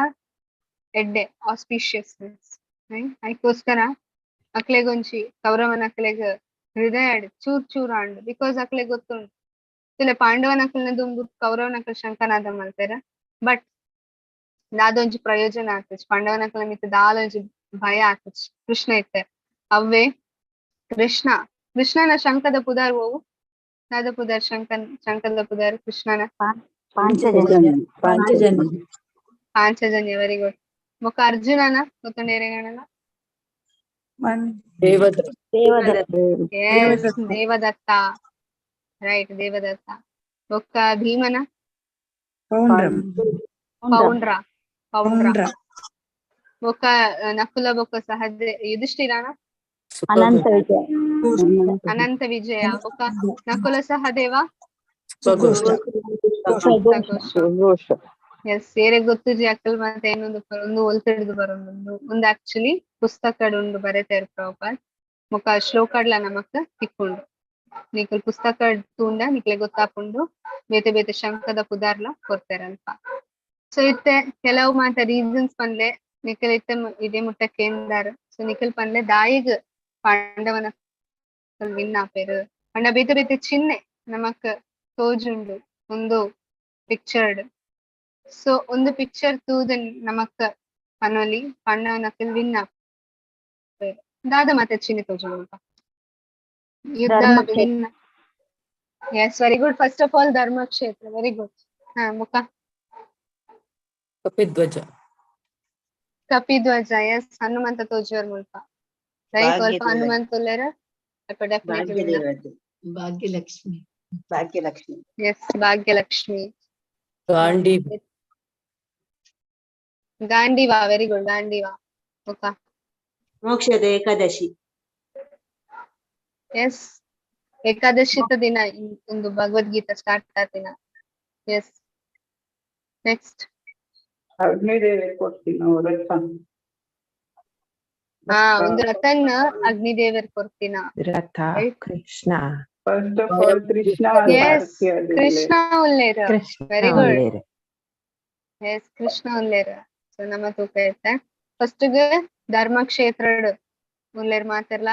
ಎಡ್ಡೆ ಆಸ್ಪಿಷಿಯಸ್ನೆಸ್, ಐಕೋಸ್ಕರ ಅಕ್ಲೆಗೊಂಜಿ ಕೌರವನ ಅಕ್ಲೆಗ್ ಹೃದಯ ಚೂರ್ ಚೂರ್ ಆಂಡ್ because ಅಕ್ಲೆಗ್ ಗೊತ್ತುಂಡು ತುಲೆ ಪಾಂಡವನಕ್ಲೆನ ದುಂಬು ಕೌರವನಕ್ಲ್ ಶಂಖನಾದ ಮಲ್ತೆರ್. ಬಟ್ ದಾದೊಂಜಿ ಪ್ರಯೋಜನ ಆತಿಜಿ, ಪಾಂಡವನಕ್ಲೆನ ಮಿತ್ತ್ ದಾಲೊಂಜಿ ಭಯ ಆತಿಜಿ. ಕೃಷ್ಣ ಇತ್ತೆ ಅವ್ವೆ ಕೃಷ್ಣ. ಕೃಷ್ಣನ ಶಂಖದ ಪುದರ್ ಒವು? ದಾದ ಪುದರ್ ಶಂಖದ ಪುದರ್ ಕೃಷ್ಣನ? ಪಾಂಚಜನ್ಯ. ಪಾಂಚಜನ್ಯ. Panchajanya, very good. ಬೊಕ್ಕ ಅರ್ಜುನನ ಗೊತ್ತುಂಡು ಏರೆಗಣಲ? ದೇವದತ್ತ. ದೇವದತ್ತ. Yes, Devadatta, right, Devadatta. ಬೊಕ್ಕ ಭೀಮನ? ಪೌಂಡ್ರ. ಪೌಂಡ್ರ, ಪೌಂಡ್ರ. ಪೌಂಡ್ರ. ಬೊಕ್ಕ ನಕುಲ ಬೊಕ್ಕ ಸಹದೇ ಯುಧಿಷ್ಠಿರನ? ಅನಂತ ವಿಜಯ. ಅನಂತ ವಿಜಯ. ಬೊಕ್ಕ ನಕುಲ ಸಹದೇವ? ಸುಘೋಷ. ಸುಘೋಷ. ಎಸ್, ಏರೆ ಗೊತ್ತುಜಿ ಅಕಲ್ ಮತ್ತೆ ಏನೊಂದು ಒಂದು ಒಲ್ತಿಡ್ದು ಬರೊಂದುಂಡು. ಒಂದು ಆಕ್ಚುಲಿ ಪುಸ್ತಕಡ್ ಉಂಡು ಬರೆತೇರ್ ಪ್ರಾಪರ್. ಬೊಕ್ಕ ಶ್ಲೋಕಡ್ಲ ನಮಕ್ ತಿಕ್ಕುಂಡು. ನಿಕಲ್ ಪುಸ್ತಕ ತೂಂಡ ನಿಕ್ಲೆ ಗೊತ್ತಾಪುಂಡು, ಬೇತೆ ಬೇತೆ ಶಂಖದ ಪುದಾರ್ಲ ಕೊರ್ತೆರಲ್ಪ. ಸೊ ಇತ್ತೆ ಕೆಲವು ಮಾತ ರೀಸನ್ಸ್ ಪನ್ಲೆ. ನಿಕಲ್ ಇತ್ತೆ ಇದೇ ಮುಟ್ಟ ಕೇಂದಾರ್. ಸೊ ನಿಕಲ್ ಪನ್ಲೆ ದಾಯಿಗ್ ಪಾಂಡವನ ವಿನ್ ಆಪೆರ್ ಪಂಡ ಬೇತೆ ಬೇತೆ ಚಿಹ್ನೆ ನಮಕ್ ತೋಜುಂಡು ಒಂದು ಪಿಕ್ಚರ್ಡ್. ಸೊ ಒಂದು ಪಿಕ್ಚರ್ ತೂದು ನಮಕ್ ಪನೊಲಿ ಪಾಂಡವನಕುಲ್ ವಿನ್ ಆಪೆರ್. ದಾದ ಮಾತ ಚಿಹ್ನೆ ತೋಜುಂಡು ಯುದ್ಧ ಧರ್ಮಕ್ಷೇತ್ರ. Win. Yes, very good. First of all Dharmakshetra, very good. ಹಾ, ಮುಖ ಕಪಿಧ್ವಜ. ಕಪಿಧ್ವಜ, ಎಸ್. ಹನುಮಂತ ತೋಜುವರ್ ಮುಲ್ಪ, ರೈಟ್? ಅಲ್ಪ ಹನುಮಂತ ಉಲ್ಲೆರ್ ಅಲ್ಪ, ಡೆಫಿನೆಟ್ಲಿ. ಭಾಗ್ಯಲಕ್ಷ್ಮಿ. ಭಾಗ್ಯಲಕ್ಷ್ಮಿ. ಎಸ್, ಭಾಗ್ಯಲಕ್ಷ್ಮಿ. ಗಾಂಡಿ. Gandiva, very good, Gandiva. Okay. ಮೋಕ್ಷದ ಏಕಾದಶಿ. ಎಸ್, ಏಕಾದಶಿತ ದಿನ ಒಂದು ಭಗವದ್ಗೀತಾ ಸ್ಟಾರ್ಟ್ ಆತಿನ. Yes, next. ಅಗ್ನಿದೇವಿ ಕೊಡ್ತೀನಿ ರಥ. ಹಾ, ಒಂದು ರಥನ್ ಅಗ್ನಿದೇವರ್ ಕೊರ್ತಿನ. ರಥ. Right. Krishna. First of all Krishna. Yes, Krishna ಉಲ್ಲೇರ್. Krishna Very good. ಉಲ್ಲೇರ್. ಎಸ್, ಕೃಷ್ಣ ಉಲ್ಲೇರ್. ಸೊ ನಮ್ಮ ತೂಕ ಇತ್ತೆ ಫಸ್ಟ್ ಗೆ ಧರ್ಮಕ್ಷೇತ್ರ ಉಲ್ಲೇರ್ ಮಾತೆರ್ಲ.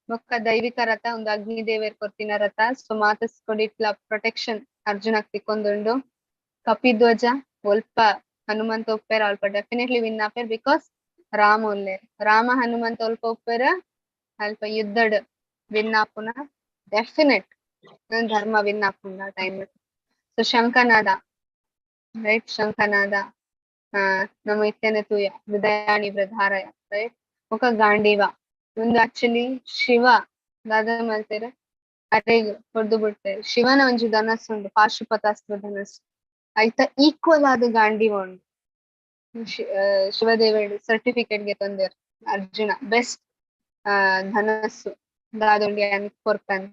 ಬೊಕ್ಕ ದೈವಿಕ ರಥ, ಒಂದು ಅಗ್ನಿದೇವರ್ ಕೊರ್ತಿನ ರಥ. ಸೊ ಮಾತಸ್ಕೊಡಿಟ್ಲ ಪ್ರೊಟೆಕ್ಷನ್ ಅರ್ಜುನಕ್ ತಿಕ್ಕೊಂದುಂಡು. ಕಪಿಧ್ವಜ, ಒಲ್ಪ ಹನುಮಂತ ಉಪ್ಪೇರ್ ಅಲ್ಪ ಡೆಫಿನೆಟ್ಲಿ ವಿನ್ ಆಪೇರ್, because Rama ಉಲ್ಲೇರ್. ರಾಮ ಹನುಮಂತ ಒಲ್ಪ ಉಪ್ಪೇರ್ ಅಲ್ಪ ಯುದ್ಧಡ್ ವಿನ್ ಆಪುನ ಡೆಫಿನೆಟ್, ಧರ್ಮ ವಿನ್ ಆಪುನ ಟೈಮ್. ಸೊ ಶಂಖನಾದ, ರೈಟ್? ಶಂಖನಾದ ನಮ್ಮ ಇತ್ತನೆ ತೂಯ ಹೃದಯಾಣಿ ಪ್ರಧಾರಯ, ರೈಟ್? ಬೊಕ್ಕ ಗಾಂಡೀವ, ಒಂದು ಆಕ್ಚುಲಿ ಶಿವ ದಾದ ಮಲ್ತೆರ್ ಅರೆಗ್ ಹೊಡ್ದು ಬಿಡ್ತೇವೆ. ಶಿವನ ಒಂಜಿ ಧನಸ್ಸು ಉಂಡು, ಪಾಶುಪತಾಸ್ತ್ರ ಧನಸ್ಸು. ಐತ ಈಕ್ವಲ್ ಆದ ಗಾಂಡೀವ ಉಂಡು. ಶಿವದೇವೆಡ್ ಸರ್ಟಿಫಿಕೇಟ್ ಗೆ ತಂದೆರ್ ಅರ್ಜುನ, ಬೆಸ್ಟ್ ಧನಸ್ಸು ದಾದೊಂಡಿ ಕೊರ್ಪನ್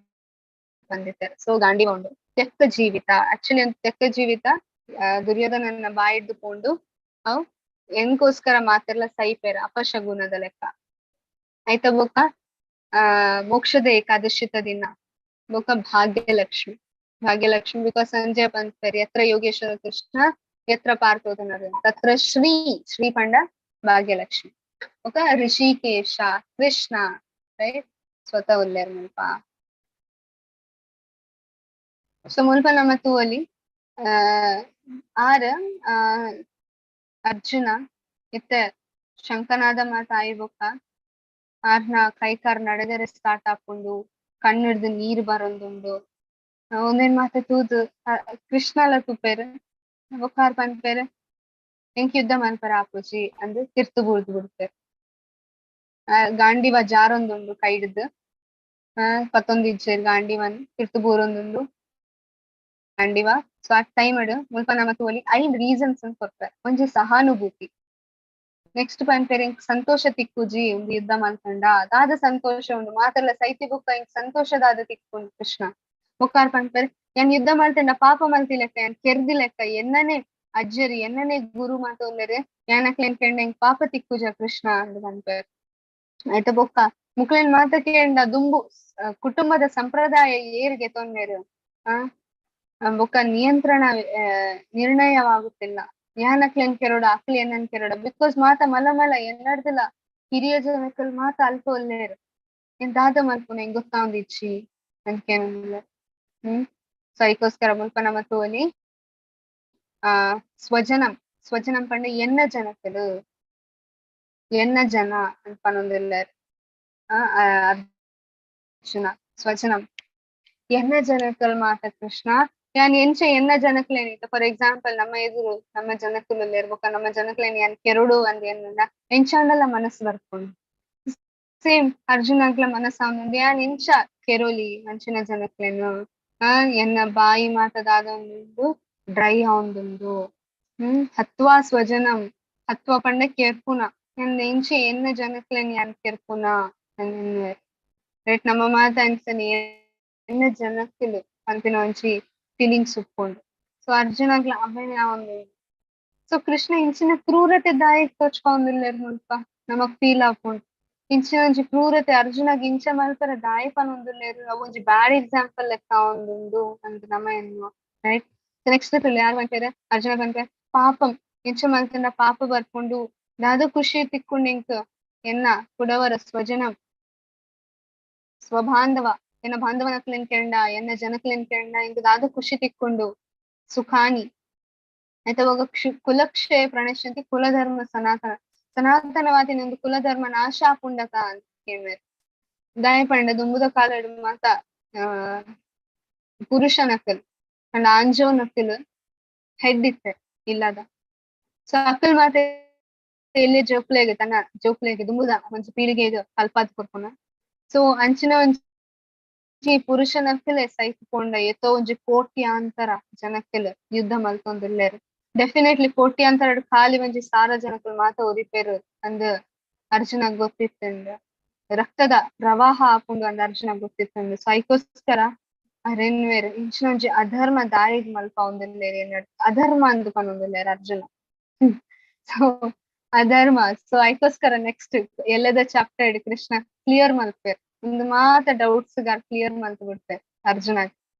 ಬಂದಿದ್ದಾರೆ. ಸೊ ಗಾಂಡೀವ ಉಂಡು. ತ್ಯಕ್ತ ಜೀವಿತ, ಆಕ್ಚುಲಿ ಒಂದು ತ್ಯಕ್ತ ಜೀವಿತ ದುರ್ಯೋಧನನ ಬಾಯಿಡ್ದು ಪೋಂಡು ಅವ್ ಎನ್ಕೋಸ್ಕರ ಮಾತೆರ್ಲ ಸೈಪೇರ್, ಅಪಶಗುನದ ಲೆಕ್ಕ. ಆಯ್ತ, ಬೊಕ್ಕ ಮೋಕ್ಷದ ಏಕಾದಶಿತ ದಿನ. ಬೊಕ್ಕ ಭಾಗ್ಯಲಕ್ಷ್ಮಿ. ಭಾಗ್ಯಲಕ್ಷ್ಮಿ because Sanjay ಪನ್ಪೆರ್, ಯತ್ರ ಯೋಗೇಶ್ವರ ಕೃಷ್ಣ ಯತ್ರ ಪಾರ್ಥೋಧನ ತತ್ರ ಶ್ರೀ, ಶ್ರೀ ಪಂಡ ಭಾಗ್ಯಲಕ್ಷ್ಮಿ. ಬೊಕ್ಕ ಋಷಿಕೇಶ ಕೃಷ್ಣ, ರೈಟ್? ಸ್ವತಃ ಉಲ್ಲೇರ್ ಮುಲ್ಪ. ಸೊ ಮುಲ್ಪ ನಮ್ಮ ತೂವೊಲಿ ಆರ್ ಅರ್ಜುನ ಇತ್ತೆ ಶಂಖನಾದ ಮಾತ ಬೊಕ್ಕ ಆರ್ನ ಕೈಕಾರ್ ನಡಗರೆ ಸ್ಟಾರ್ಟ್ ಆಪುಂಡು, ಕಣ್ಣಿಡ್ದು ನೀರ್ ಬರೊಂದುಂಡು. ಒಂದೇನ್ ಮಾತ ತೂದು ಕೃಷ್ಣಲ ತೂಪೆರ್. ಬೊಕ್ಕ ಆರ್ ಪನ್ಪೆರ್, ಎಂಕ್ ಯುದ್ಧ ಮನ್ಪೆರೆ ಆಪುಜಿ ಅಂದ್ ತಿರ್ತು ಬೂರ್ದು ಬಿಡ್ಪೆರ್. ಗಾಂಡಿವ ಜಾರೊಂದುಂಡು ಕೈಡ್ದ್, ಪತ್ತೊಂದಿಜ್ಜೆರ್ ಗಾಂಡಿವನ್, ತಿರ್ತು ಬೂರೊಂದುಂಡು ಗಾಂಡಿವ. ಸೊ ಆ ಟೈಮ್ ಮುಲ್ಪ ನಮ ತೂವೊಲಿ 5 ರೀಸನ್ಸ್ ಕೊರ್ಪೆರ್. ಒಂಜಿ ಸಹಾನುಭೂತಿ. ನೆಕ್ಸ್ಟ್ ಪನ್ಪೆರ್, ಎಂಕ್ ಸಂತೋಷ ತಿಕ್ಕುಜಿ ಒಂದು ಯುದ್ಧ ಮಲ್ತಂಡ. ದಾದ ಸಂತೋಷ ಉಂಡು ಮಾತೆರ್ಲ ಸೈತಿ ಬೊಕ್ಕ ಎಂಕ್ ಸಂತೋಷ ದಾದ ತಿಕ್ಕುಂಡು ಕೃಷ್ಣ? ಬೊಕ್ಕಾರ್ ಪನ್ಪೆರ್, ಯಾನ್ ಯುದ್ಧ ಮಲ್ತಂಡ ಪಾಪ ಮಲ್ತಿ ಲೆಕ್ಕ, ಯಾನ್ ಕೆರ್ದಿ ಲೆಕ್ಕ, ಎನ್ನನೆ ಅಜ್ಜೆರ್ ಎನ್ನನೆ ಗುರು ಮಾತ ಉಲ್ಲೆರ್, ಯಾನ್ ಅಕ್ಲೆನ್ ಕೆಂಡ ಎಂಕ್ ಪಾಪ ತಿಕ್ಕುಜ ಕೃಷ್ಣ ಅಂದ್ ಪನ್ಪೆರ್. ಆಯ್ತ, ಬೊಕ್ಕ ಮುಕ್ಲೆನ್ ಮಾತ ಕೇಂಡ ದುಂಬು ಕುಟುಂಬದ ಸಂಪ್ರದಾಯ ಏರ್ಗೆ ತೊಂದೆರ್, ಬೊಕ್ಕ ನಿಯಂತ್ರಣ ನಿರ್ಣಯವಾಗುತ್ತಿಲ್ಲ, ಯಾನ್ ಅಕ್ಲೆನ್ ಕೆರೊಡ ಅಕ್ಲೆ ಎನ್ನನ್ ಕೆರೊಡ, because ಮಾತ ಮಲ್ಲ ಮಲ್ಲ ಎನ್ನಡ್ದಲ ಹಿರಿಯ ಜನಕಲ್ ಮಾತ ಅಲ್ಪ ಉಲ್ಲೇರ್. ಏನ್ ದಾದ ಮಲ್ಪುನ ಎಂಕ್ ಗೊತ್ತಾವೊಂದಿಜ್ಜಿ ಅಂದ್. ಸೊ ಐಕೋಸ್ಕರ ಮುಲ್ಪ ನಮ ತೋಲಿ ಆ ಸ್ವಜನಂ. ಸ್ವಜನಂ ಪಂಡ ಎನ್ನ ಜನಕಲು, ಎನ್ನ ಜನ ಅಂತ ಪನೊಂದುಲ್ಲೆರ್. ಆ ಅರ್ಜುನ ಸ್ವಜನಂ ಎನ್ನ ಜನಕಲ್ ಮಾತ ಕೃಷ್ಣ. ಯಾನ್ ಎಂಚ ಎನ್ನ ಜನಕ್ಲೆನ್, ಫಾರ್ ಎಕ್ಸಾಂಪಲ್ ನಮ್ಮ ಎದುರು ನಮ್ಮ ಜನಕುಲು ಉಲ್ಲೆರ್, ಬೊಕ್ಕ ನಮ್ಮ ಜನಕ್ಲೆನ್ ಯಾನ್ ಕೆರೊಡು ಅಂದ್ ಎನ್ನುಂಡ ಎಂಚಾಂಡಲ ಮನಸ್ಸು ಬರ್ಪುಂಡು. ಸೇಮ್ ಅರ್ಜುನಗ್ಲ ಮನಸ್ಸಾವೊಂದುಂಡು, ಯಾನ್ ಎಂಚ ಕೆರೊಲಿ ಅಂಚಿನ ಜನಕ್ಲೆನ್, ಆ ಎನ್ನ ಬಾಯಿ ಮಾತ ದಾದ ಉಂಡು ಡ್ರೈ ಆವೊಂದುಂಡು. ಹತ್ವಾ ಸ್ವಜನಂ, ಹತ್ವ ಪಂಡ ಕೆರ್ಪುನ, ಯಾನ್ ಎಂಚ ಎನ್ನ ಜನಕ್ಲೆನ್ ಯಾನ್ ಕೆರ್ಪುನ. ರೈಟ್, ನಮ್ಮ ಮಾತ ಅಂಚನೆ ಎನ್ನ ಜನಕ್ಕುಲು ಪನ್ಪಿನ ಒಂಜಿ ಫೀಲಿಂಗ್ಸ್ ಉಪ್ಪುಂಡು. ಸೊ ಅರ್ಜುನಗ್ಲ ಅವೆನೆ ಆವೊಂದುಂಡು. ಸೊ ಕೃಷ್ಣ ಇಂಚಿನ ಕ್ರೂರತೆ ದಾಯೆಗ್ ತೋಚ್ಪಾವೊಂದುಲ್ಲೆರ್ ಮುಲ್ಪ ನಮಕ್ ಫೀಲ್ ಆಪುಂಡು. ಇಂಚಿನ ಒಂಜಿ ಕ್ರೂರತೆ ಅರ್ಜುನಗ್ ಇಂಚ ಮಲ್ಪರೆ ದಾಯೆ ಪನೊಂದುಲ್ಲೆರ್, ಅವು ಒಂಜಿ ಬ್ಯಾಡ್ ಎಕ್ಸಾಂಪಲ್ ಲೆಕ್ಕ ಆವೊಂದುಂಡು ಅಂದ್ ನಮ ಎನ್ನುವ. ರೈಟ್, ನೆಕ್ಸ್ಟ್ ಯಾರ್ ಪನ್ಪೆರ್, ಅರ್ಜುನ ಪನ್ಪೆ ಪಾಪಂ ಇಂಚ ಮಲ್ತಂಡ ಪಾಪ ಬರ್ಪುಂಡು, ದಾದ ಖುಷಿ ತಿಕ್ಕುಂಡು ಎಂಕ್, ಎನ್ನ ಕುಡವರ ಸ್ವಜನಂ ಸ್ವಬಾಂಧವ, ಎನ್ನ ಬಾಂಧವನಕ್ಲೆನ್ ಕೆಂಡ, ಎನ್ನ ಜನಕ್ಲೆನ್ ಕೆಂಡ ಎಂಕ್ ದಾದ ಖುಷಿ ತಿಕ್ಕುಂಡು, ಸುಖಾನಿ ಆಯ್ತಾ. ಕುಲಕ್ಷಯ ಪ್ರಣಶ್ಯಂತಿ ಕುಲಧರ್ಮ ಸನಾತನ, ಸನಾತನವಾದಿನ ಒಂದು ಕುಲಧರ್ಮ ನಾಶ ಆಪುಂಡತ ಅಂತ ಕೇಳ್ಮೇರ್. ದಾಯ ಪಂಡ ದುಂಬುದ ಕಾಲಡ್ ಮಾತ ಪುರುಷ ನಕಲ್ ಪಂಡ ಆಂಜೋ ನಕಲ್ ಹೆಡ್ ಇತ್ತೆ ಇಲ್ಲದ. ಸೊ ಅಕಲ್ ಮಾತ ಎಲ್ಲೆ ಜೋಕ್ಲೆಗ್ ತನ್ನ ಜೋಕ್ಲೆಗ್ ದುಂಬುದ ಒಂಜಿ ಪೀಳಿಗೆಗ್ ಕಲ್ಪಾದ್ ಕೊರ್ಪುನ. ಸೊ ಅಂಚಿನ ಒಂಜಿ ಪುರುಷನಕ್ಕಲೆ ಸೈತ್ ಪೋಂಡ ಏತೋ ಒಂಜಿ ಕೋಟ್ಯಾಂತರ ಜನಕ್ಕಲ್ ಯುದ್ಧ ಮಲ್ತೊಂದುಲ್ಲೆರ್. ಡೆಫಿನೆಟ್ಲಿ ಕೋಟ್ಯಾಂತರ ಖಾಲಿ ಒಂಜಿ ಸಾರ ಜನಕ್ಕಲ್ ಮಾತ ಒರಿಪೆರ್ ಅಂದ್ ಅರ್ಜುನಗ್ ಗೊತ್ತಿತ್ತಂದ್, ರಕ್ತದ ಪ್ರವಾಹ ಆಪುಂಡು ಅಂದ್ ಅರ್ಜುನಗ್ ಗೊತ್ತಿತ್ತಂದ್. ಸೊ ಐಕೋಸ್ಕರ ಅರೆನ್ವೇರ್ ಇಂಚಿನ ಒಂಜಿ ಅಧರ್ಮ ದಾಯಿಗ್ ಮಲ್ಪಾವೊಂದುಲ್ಲೆರ್ ಎನ್ನಡ್, ಅಧರ್ಮ ಅಂದ್ ಪನೊಂದುಲ್ಲೆರ್ ಅರ್ಜುನ. ಸೊ ಅಧರ್ಮ, ಸೊ ಐಕೋಸ್ಕರ ನೆಕ್ಸ್ಟ್ ಎಲ್ಲದ ಚಾಪ್ಟರ್ ಕೃಷ್ಣ ಕ್ಲಿಯರ್ ಮಲ್ಪೆರ್, ಒಂದು ಮಾತ ಡೌಟ್ಸ್ ಕ್ಲಿಯರ್ ಮಲ್ತ್ ಬಿಡ್ಪೆರ್ ಅರ್ಜುನ.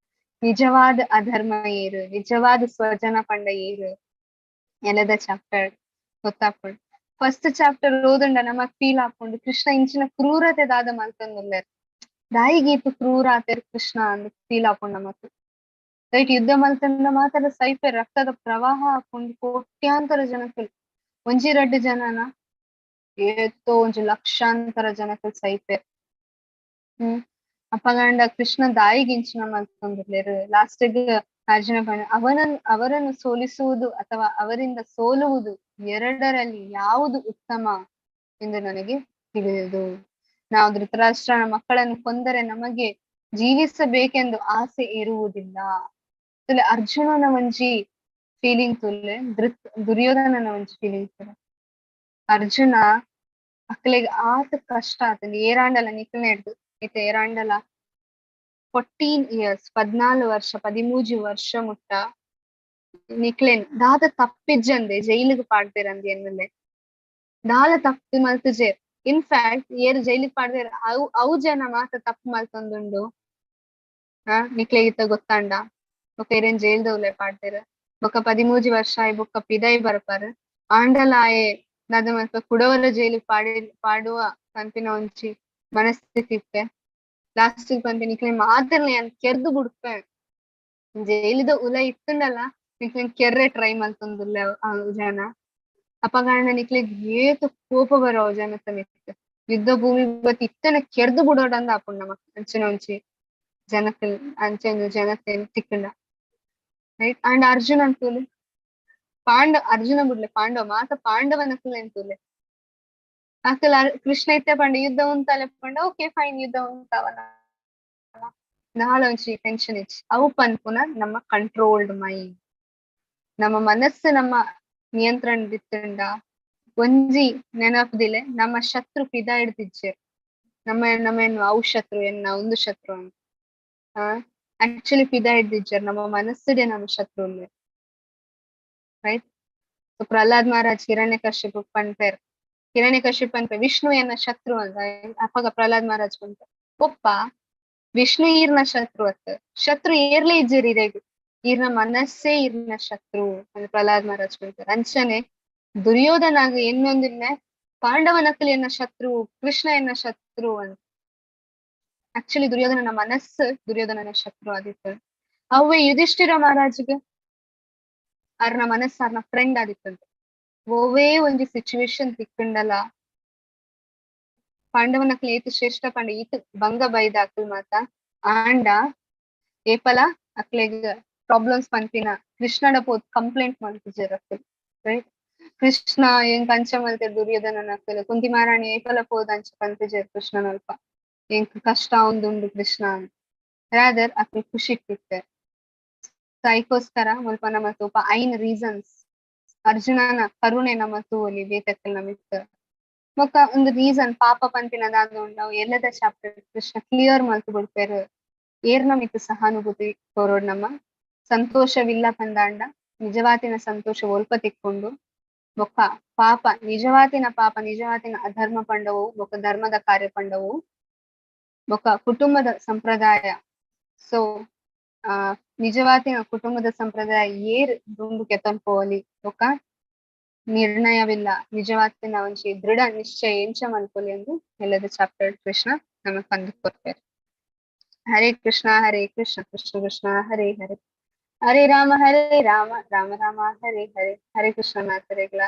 ನಿಜವಾದ ಅಧರ್ಮ ಏರು, ನಿಜವಾದ ಸ್ವಜನ ಪಂಡ ಏರು, ಎಲ್ಲದ ಚಾಪ್ಟರ್ ಗೊತ್ತಾಪುಂಡು. ಫಸ್ಟ್ ಚಾಪ್ಟರ್ ಓದುಂಡ ನಮಕ್ ಫೀಲ್ ಆಪುಂಡು ಕೃಷ್ಣ ಇಂಚಿನ ಕ್ರೂರತೆ ದಾದ ಮಲ್ತೊಂದುಲ್ಲೆರ್, ದಾಯಿಗೀತು ಕ್ರೂರ ಆತೆರ್ ಕೃಷ್ಣ ಅಂದ್ ಫೀಲ್ ಆಪುಂಡು ನಮಕ್. ರೈಟ್, ಯುದ್ಧ ಮಲ್ತಂಡ ಮಾತ್ರ ಸೈಪೆರ್, ರಕ್ತದ ಪ್ರವಾಹ ಆಪುಂಡು, ಕೋಟ್ಯಾಂತರ ಜನಕ್ಕಲ್, ಒಂಜಿ ರಡ್ಡ್ ಜನನ ಏತೋ ಒಂಜಿ ಲಕ್ಷಾಂತರ ಜನಕ್ಕಲ್ ಸೈಪೆರ್. ಅಪಗಂಡ ಕೃಷ್ಣ ದಾಯಿಗಿಂಚಿನ ಮಲ್ತೊಂದುಲ್ಲೆರ್. ಲಾಸ್ಟ್ ಅರ್ಜುನ ಅವರನ್ನು ಸೋಲಿಸುವುದು ಅಥವಾ ಅವರಿಂದ ಸೋಲುವುದು ಎರಡರಲ್ಲಿ ಯಾವುದು ಉತ್ತಮ ಎಂದು ನನಗೆ ತಿಳಿದುದು. ನಾವು ಧೃತರಾಷ್ಟ್ರನ ಮಕ್ಕಳನ್ನು ಕೊಂದರೆ ನಮಗೆ ಜೀವಿಸಬೇಕೆಂದು ಆಸೆ ಇರುವುದಿಲ್ಲ. ತುಲೆ ಅರ್ಜುನನ ಒಂಜಿ ಫೀಲಿಂಗ್ ತುಲೆ, ದುರ್ಯೋಧನನ ಒಂಜಿ ಫೀಲಿಂಗ್ ತುಲೆ. ಅರ್ಜುನ ಅಕ್ಲೆಗ್ ಆತ್ ಕಷ್ಟ ಆತಂಡ್ ಏರಾಂಡಲ ನಿಕ್ಲೆನ ಹಿಡ್ದು ಇತ್ತೆ ಏರಾಂಡಲ 14 ಇಯರ್ಸ್ 14 ವರ್ಷ 13 ವರ್ಷ ಮುಟ್ಟ ನಿಕ್ಲೆನ್ ದಾದ ತಪ್ಪಿಜ್ಜಂದೆ ಜೈಲಿಗೆ ಪಾಡ್ದೆರ್ ಎನ್ನುಲೆ, ದಾಲ ತಪ್ಪು ಮಲ್ತುಜೆರ್. ಇನ್ಫ್ಯಾಕ್ಟ್ ಏರ್ ಜೈಲಿಗೆ ಪಾಡ್ದೆರ್ ಅವು ಅವು ಜನ ಮಾತ ತಪ್ಪು ಮಲ್ತೊಂದುಂಡು. ನಿಕ್ಲೆಗ್ ಇತ್ತ ಗೊತ್ತಾಂಡ ಬೊಕ್ಕ ಏರೇನ್ ಜೈಲ್ದವ್ಲೆ ಪಾಡ್ದೆರ್. ಬೊಕ್ಕ 13 ವರ್ಷ ಆಯ್ ಬೊಕ್ಕ ಪಿದೈ ಬರ್ಪರ್. ಆಂಡಲ ಆಯೆ ದಾದ ಮಲ್ಪ ಕುಡವರ ಜೈಲಿಗೆ ಪಾಡುವ ಪನ್ಪಿನ ಒಂಜಿ ಮನಸ್ಥಿತಿ ಇತ್ತೆ. ಲಾಸ್ಟ್ ಪನ್ಪೆ ನಿಕ್ಲೆ ಮಾತೆರ್ನ ಯಾನ್ ಕೆರ್ದು ಬುಡ್ಪೆ, ಜೈಲಿದ ಉಲ ಇತ್ತುಂಡಲ ನಿಕ್ಲೆನ್ ಕೆರ್ರೆ ಟ್ರೈ ಮಲ್ತೊಂದುಲ್ಲೆ ಆ ಜನ. ಅಪಗಾಂಡ ನಿಕ್ಲೆಗ್ ಏತ್ ಕೋಪ ಬರೋ ಜನತ ಮಿತ್ತ್, ಯುದ್ಧ ಭೂಮಿ ಬತ್ತಿ ಇತ್ತನೆ ಕೆರ್ದು ಬುಡೋಡಂದ ಆಪುಂಡು ನಮಕ್ ಅಂಚಿನ ಒಂಜಿ ಜನಕ್, ಅಂಚಿನ ಜನತೆ ತಿಕ್ಕುಂಡ. ರೈಟ್, ಅಂಡ್ ಅರ್ಜುನ ಅಂತೂಲೆ ಅರ್ಜುನ ಬುಡ್ಲೆ ಪಾಂಡವ ಮಾತ ಪಾಂಡವನಕುಲೆನ್ ತೂಲೆ. ಅಕಲ್ ಕೃಷ್ಣ ಇತ್ತೆ ಪಂಡ ಯುದ್ಧ ಉಂತಾಲೆ ಪಂಡ ಓಕೆ ಫೈನ್ ಯುದ್ಧ ಉಂತಾವನ, ನಾಳ ಒಂಜಿ ಟೆನ್ಷನ್ ಇಚ್ಚಿ. ಅವು ಪನ್ಪುನ ನಮ್ಮ ಕಂಟ್ರೋಲ್ಡ್ ಮೈಂಡ್, ನಮ್ಮ ಮನಸ್ಸು ನಮ್ಮ ನಿಯಂತ್ರಣ ದಿತ್ತುಂಡ ಒಂಜಿ ನೆನಪದಿಲೆ ನಮ್ಮ ಶತ್ರು ಪಿದ ಹಿಡ್ದಿಜ್ಜೆರ್. ನಮ್ಮ ನಮ್ಮ ಏನು ಅವು ಶತ್ರು ಎನ್ನ ಒಂದು ಶತ್ರು ಅಂತ ಆಕ್ಚುಲಿ ಪಿದ ಹಿಡ್ದಿಜ್ಜೆರ್, ನಮ್ಮ ಮನಸ್ಸುಡೆ ನಮ್ಮ ಶತ್ರು. ರೈಟ್, ಸೊ ಪ್ರಹ್ಲಾದ್ ಮಹಾರಾಜ್ ಹಿರಣ್ಯಕಶ್ಯಪ ಪನ್ಪೆರ್, ಹಿರಣ್ಯಕಶ್ಯಪ ಪನ್ಪೆ ವಿಷ್ಣು ಎನ್ನ ಶತ್ರು ಅಂತ. ಅಪ್ಪಗ ಪ್ರಹ್ಲಾದ್ ಮಹಾರಾಜ್ ಪನ್ಪೆ ಒಪ್ಪ ವಿಷ್ಣು ಈರ್ನ ಶತ್ರು ಅತ್ತ, ಶತ್ರು ಏರ್ಲೆ ಇಜ್ಜೆರ್ ಇರೆಗ್, ಈರ್ನ ಮನಸ್ಸೇ ಈರ್ನ ಶತ್ರು ಅಂತ ಪ್ರಹ್ಲಾದ್ ಮಹಾರಾಜ್ ಪನ್ಪೆರ್. ಅಂಚನೆ ದುರ್ಯೋಧನಾಗ ಎನ್ನೊಂದಿಲ್ಲ ಪಾಂಡವನಕುಲು ಎನ್ನ ಶತ್ರು, ಕೃಷ್ಣ ಎನ್ನ ಶತ್ರು ಅಂತ. ಆಕ್ಚುಲಿ ದುರ್ಯೋಧನನ ಮನಸ್ಸು ದುರ್ಯೋಧನನ ಶತ್ರು ಆದಿತ್ತು. ಅವೇ ಯುಧಿಷ್ಠಿರ ಮಹಾರಾಜ್ಗೆ ಅರ್ನ ಮನಸ್ಸು ಅರ್ನ ಫ್ರೆಂಡ್ ಆದಿತ್ತಂತೆ. ಒವ್ವೇ ಒಂಜಿ ಸಿಚುವೇಶನ್ ತಿಕ್ಕಂಡಲ ಪಾಂಡವನಕ್ಲು ಏತ್ ಶ್ರೇಷ್ಠ ಪಂಡ ಈತ್ ಭಂಗ ಬೈದ ಅಕ್ಲ್ ಮಾತ. ಆಂಡ ಏಪಲ ಅಕ್ಲೆಗ್ ಪ್ರಾಬ್ಲಮ್ಸ್ ಪನ್ಪಿನ ಕೃಷ್ಣಡ ಪೋದ್ ಕಂಪ್ಲೇಂಟ್ ಮಲ್ಪುಜೆರ್ ಅಕ್ಲ್, ರೈಟ್? ಕೃಷ್ಣ ಎಂಕ್ ಅಂಚ ಮಲ್ತೆರ್ ದುರ್ಯೋಧನನ ಅಕ್ಲ್. ಕುಂತಿ ಮಹಾರಾಣಿ ಏಪಲ ಪೋದ್ ಅಂಚ ಪನ್ಪುಜೆರ್ ಕೃಷ್ಣನಲ್ಪ, ಎಂಕ್ ಕಷ್ಟ ಆವೊಂದುಂಡು ಕೃಷ್ಣ. ರಾದರ್ ಅಕ್ಲ್ ಖುಷಿಕ್ ಇತ್ತೆರ್. ಐಕೋಸ್ಕರ ಮುಲ್ಪ ನಮ ತೂಪ ಐನ್ ರೀಸನ್ಸ್. ಅರ್ಜುನನ ಕರುಣೆ ನಮ ತೂವೊಲಿ ಬೇತೆಕಲ್ನ ಮಿತ್ತ್. ಬೊಕ್ಕ ಒಂದು ರೀಸನ್ ಪಾಪ ಪನ್ಪಿನ ದಾದ ಉಂಡು, ಅವು ಎಲ್ಲದ ಚಾಪ್ಟರ್ ಕೃಷ್ಣ ಕ್ಲಿಯರ್ ಮಲ್ತ್ ಕೊಡ್ಪೆರ್. ಏರ್ನ ಮಿತ್ತ್ ಸಹಾನುಭೂತಿ ಕೊರೊಡ್ ನಮ, ಸಂತೋಷವಿಲ್ಲ ಪಂದಾಂಡ ನಿಜವಾತಿನ ಸಂತೋಷ ಒಲ್ಪ ತಿಕ್ಕೊಂಡು, ಬೊಕ್ಕ ಪಾಪ, ನಿಜವಾತಿನ ಪಾಪ, ನಿಜವಾತಿನ ಅಧರ್ಮ ಪಂಡವು, ಬೊಕ್ಕ ಧರ್ಮದ ಕಾರ್ಯ ಪಂಡವು, ಬೊಕ್ಕ ಕುಟುಂಬದ ಸಂಪ್ರದಾಯ. ಸೊ ಆ ನಿಜವಾತಿನ ಕುಟುಂಬದ ಸಂಪ್ರದಾಯ ಏರ್ ದುಂಬು ಕೆತ್ತೊಂದು ಪೋವಲಿ, ಬೊಕ್ಕ ನಿರ್ಣಯವಿಲ್ಲ, ನಿಜವಾತಿನ ಒಂಜಿ ದೃಢ ನಿಶ್ಚಯ ಎಂಚ ಮಲ್ಪೊಲಿ ಎಂದು ಎಲ್ಲದ ಚಾಪ್ಟರ್ ಕೃಷ್ಣ ನಮಕ್ ಪಂದ್ ಕೊರ್ಪೆರ್. ಹರೇ ಕೃಷ್ಣ ಹರೇ ಕೃಷ್ಣ ಕೃಷ್ಣ ಕೃಷ್ಣ ಹರೇ ಹರೇ, ಹರೇ ರಾಮ ಹರೇ ರಾಮ ರಾಮ ರಾಮ ಹರೇ ಹರೇ. ಹರೇ ಕೃಷ್ಣ ಮಾತೆರೆಗ್ಲ.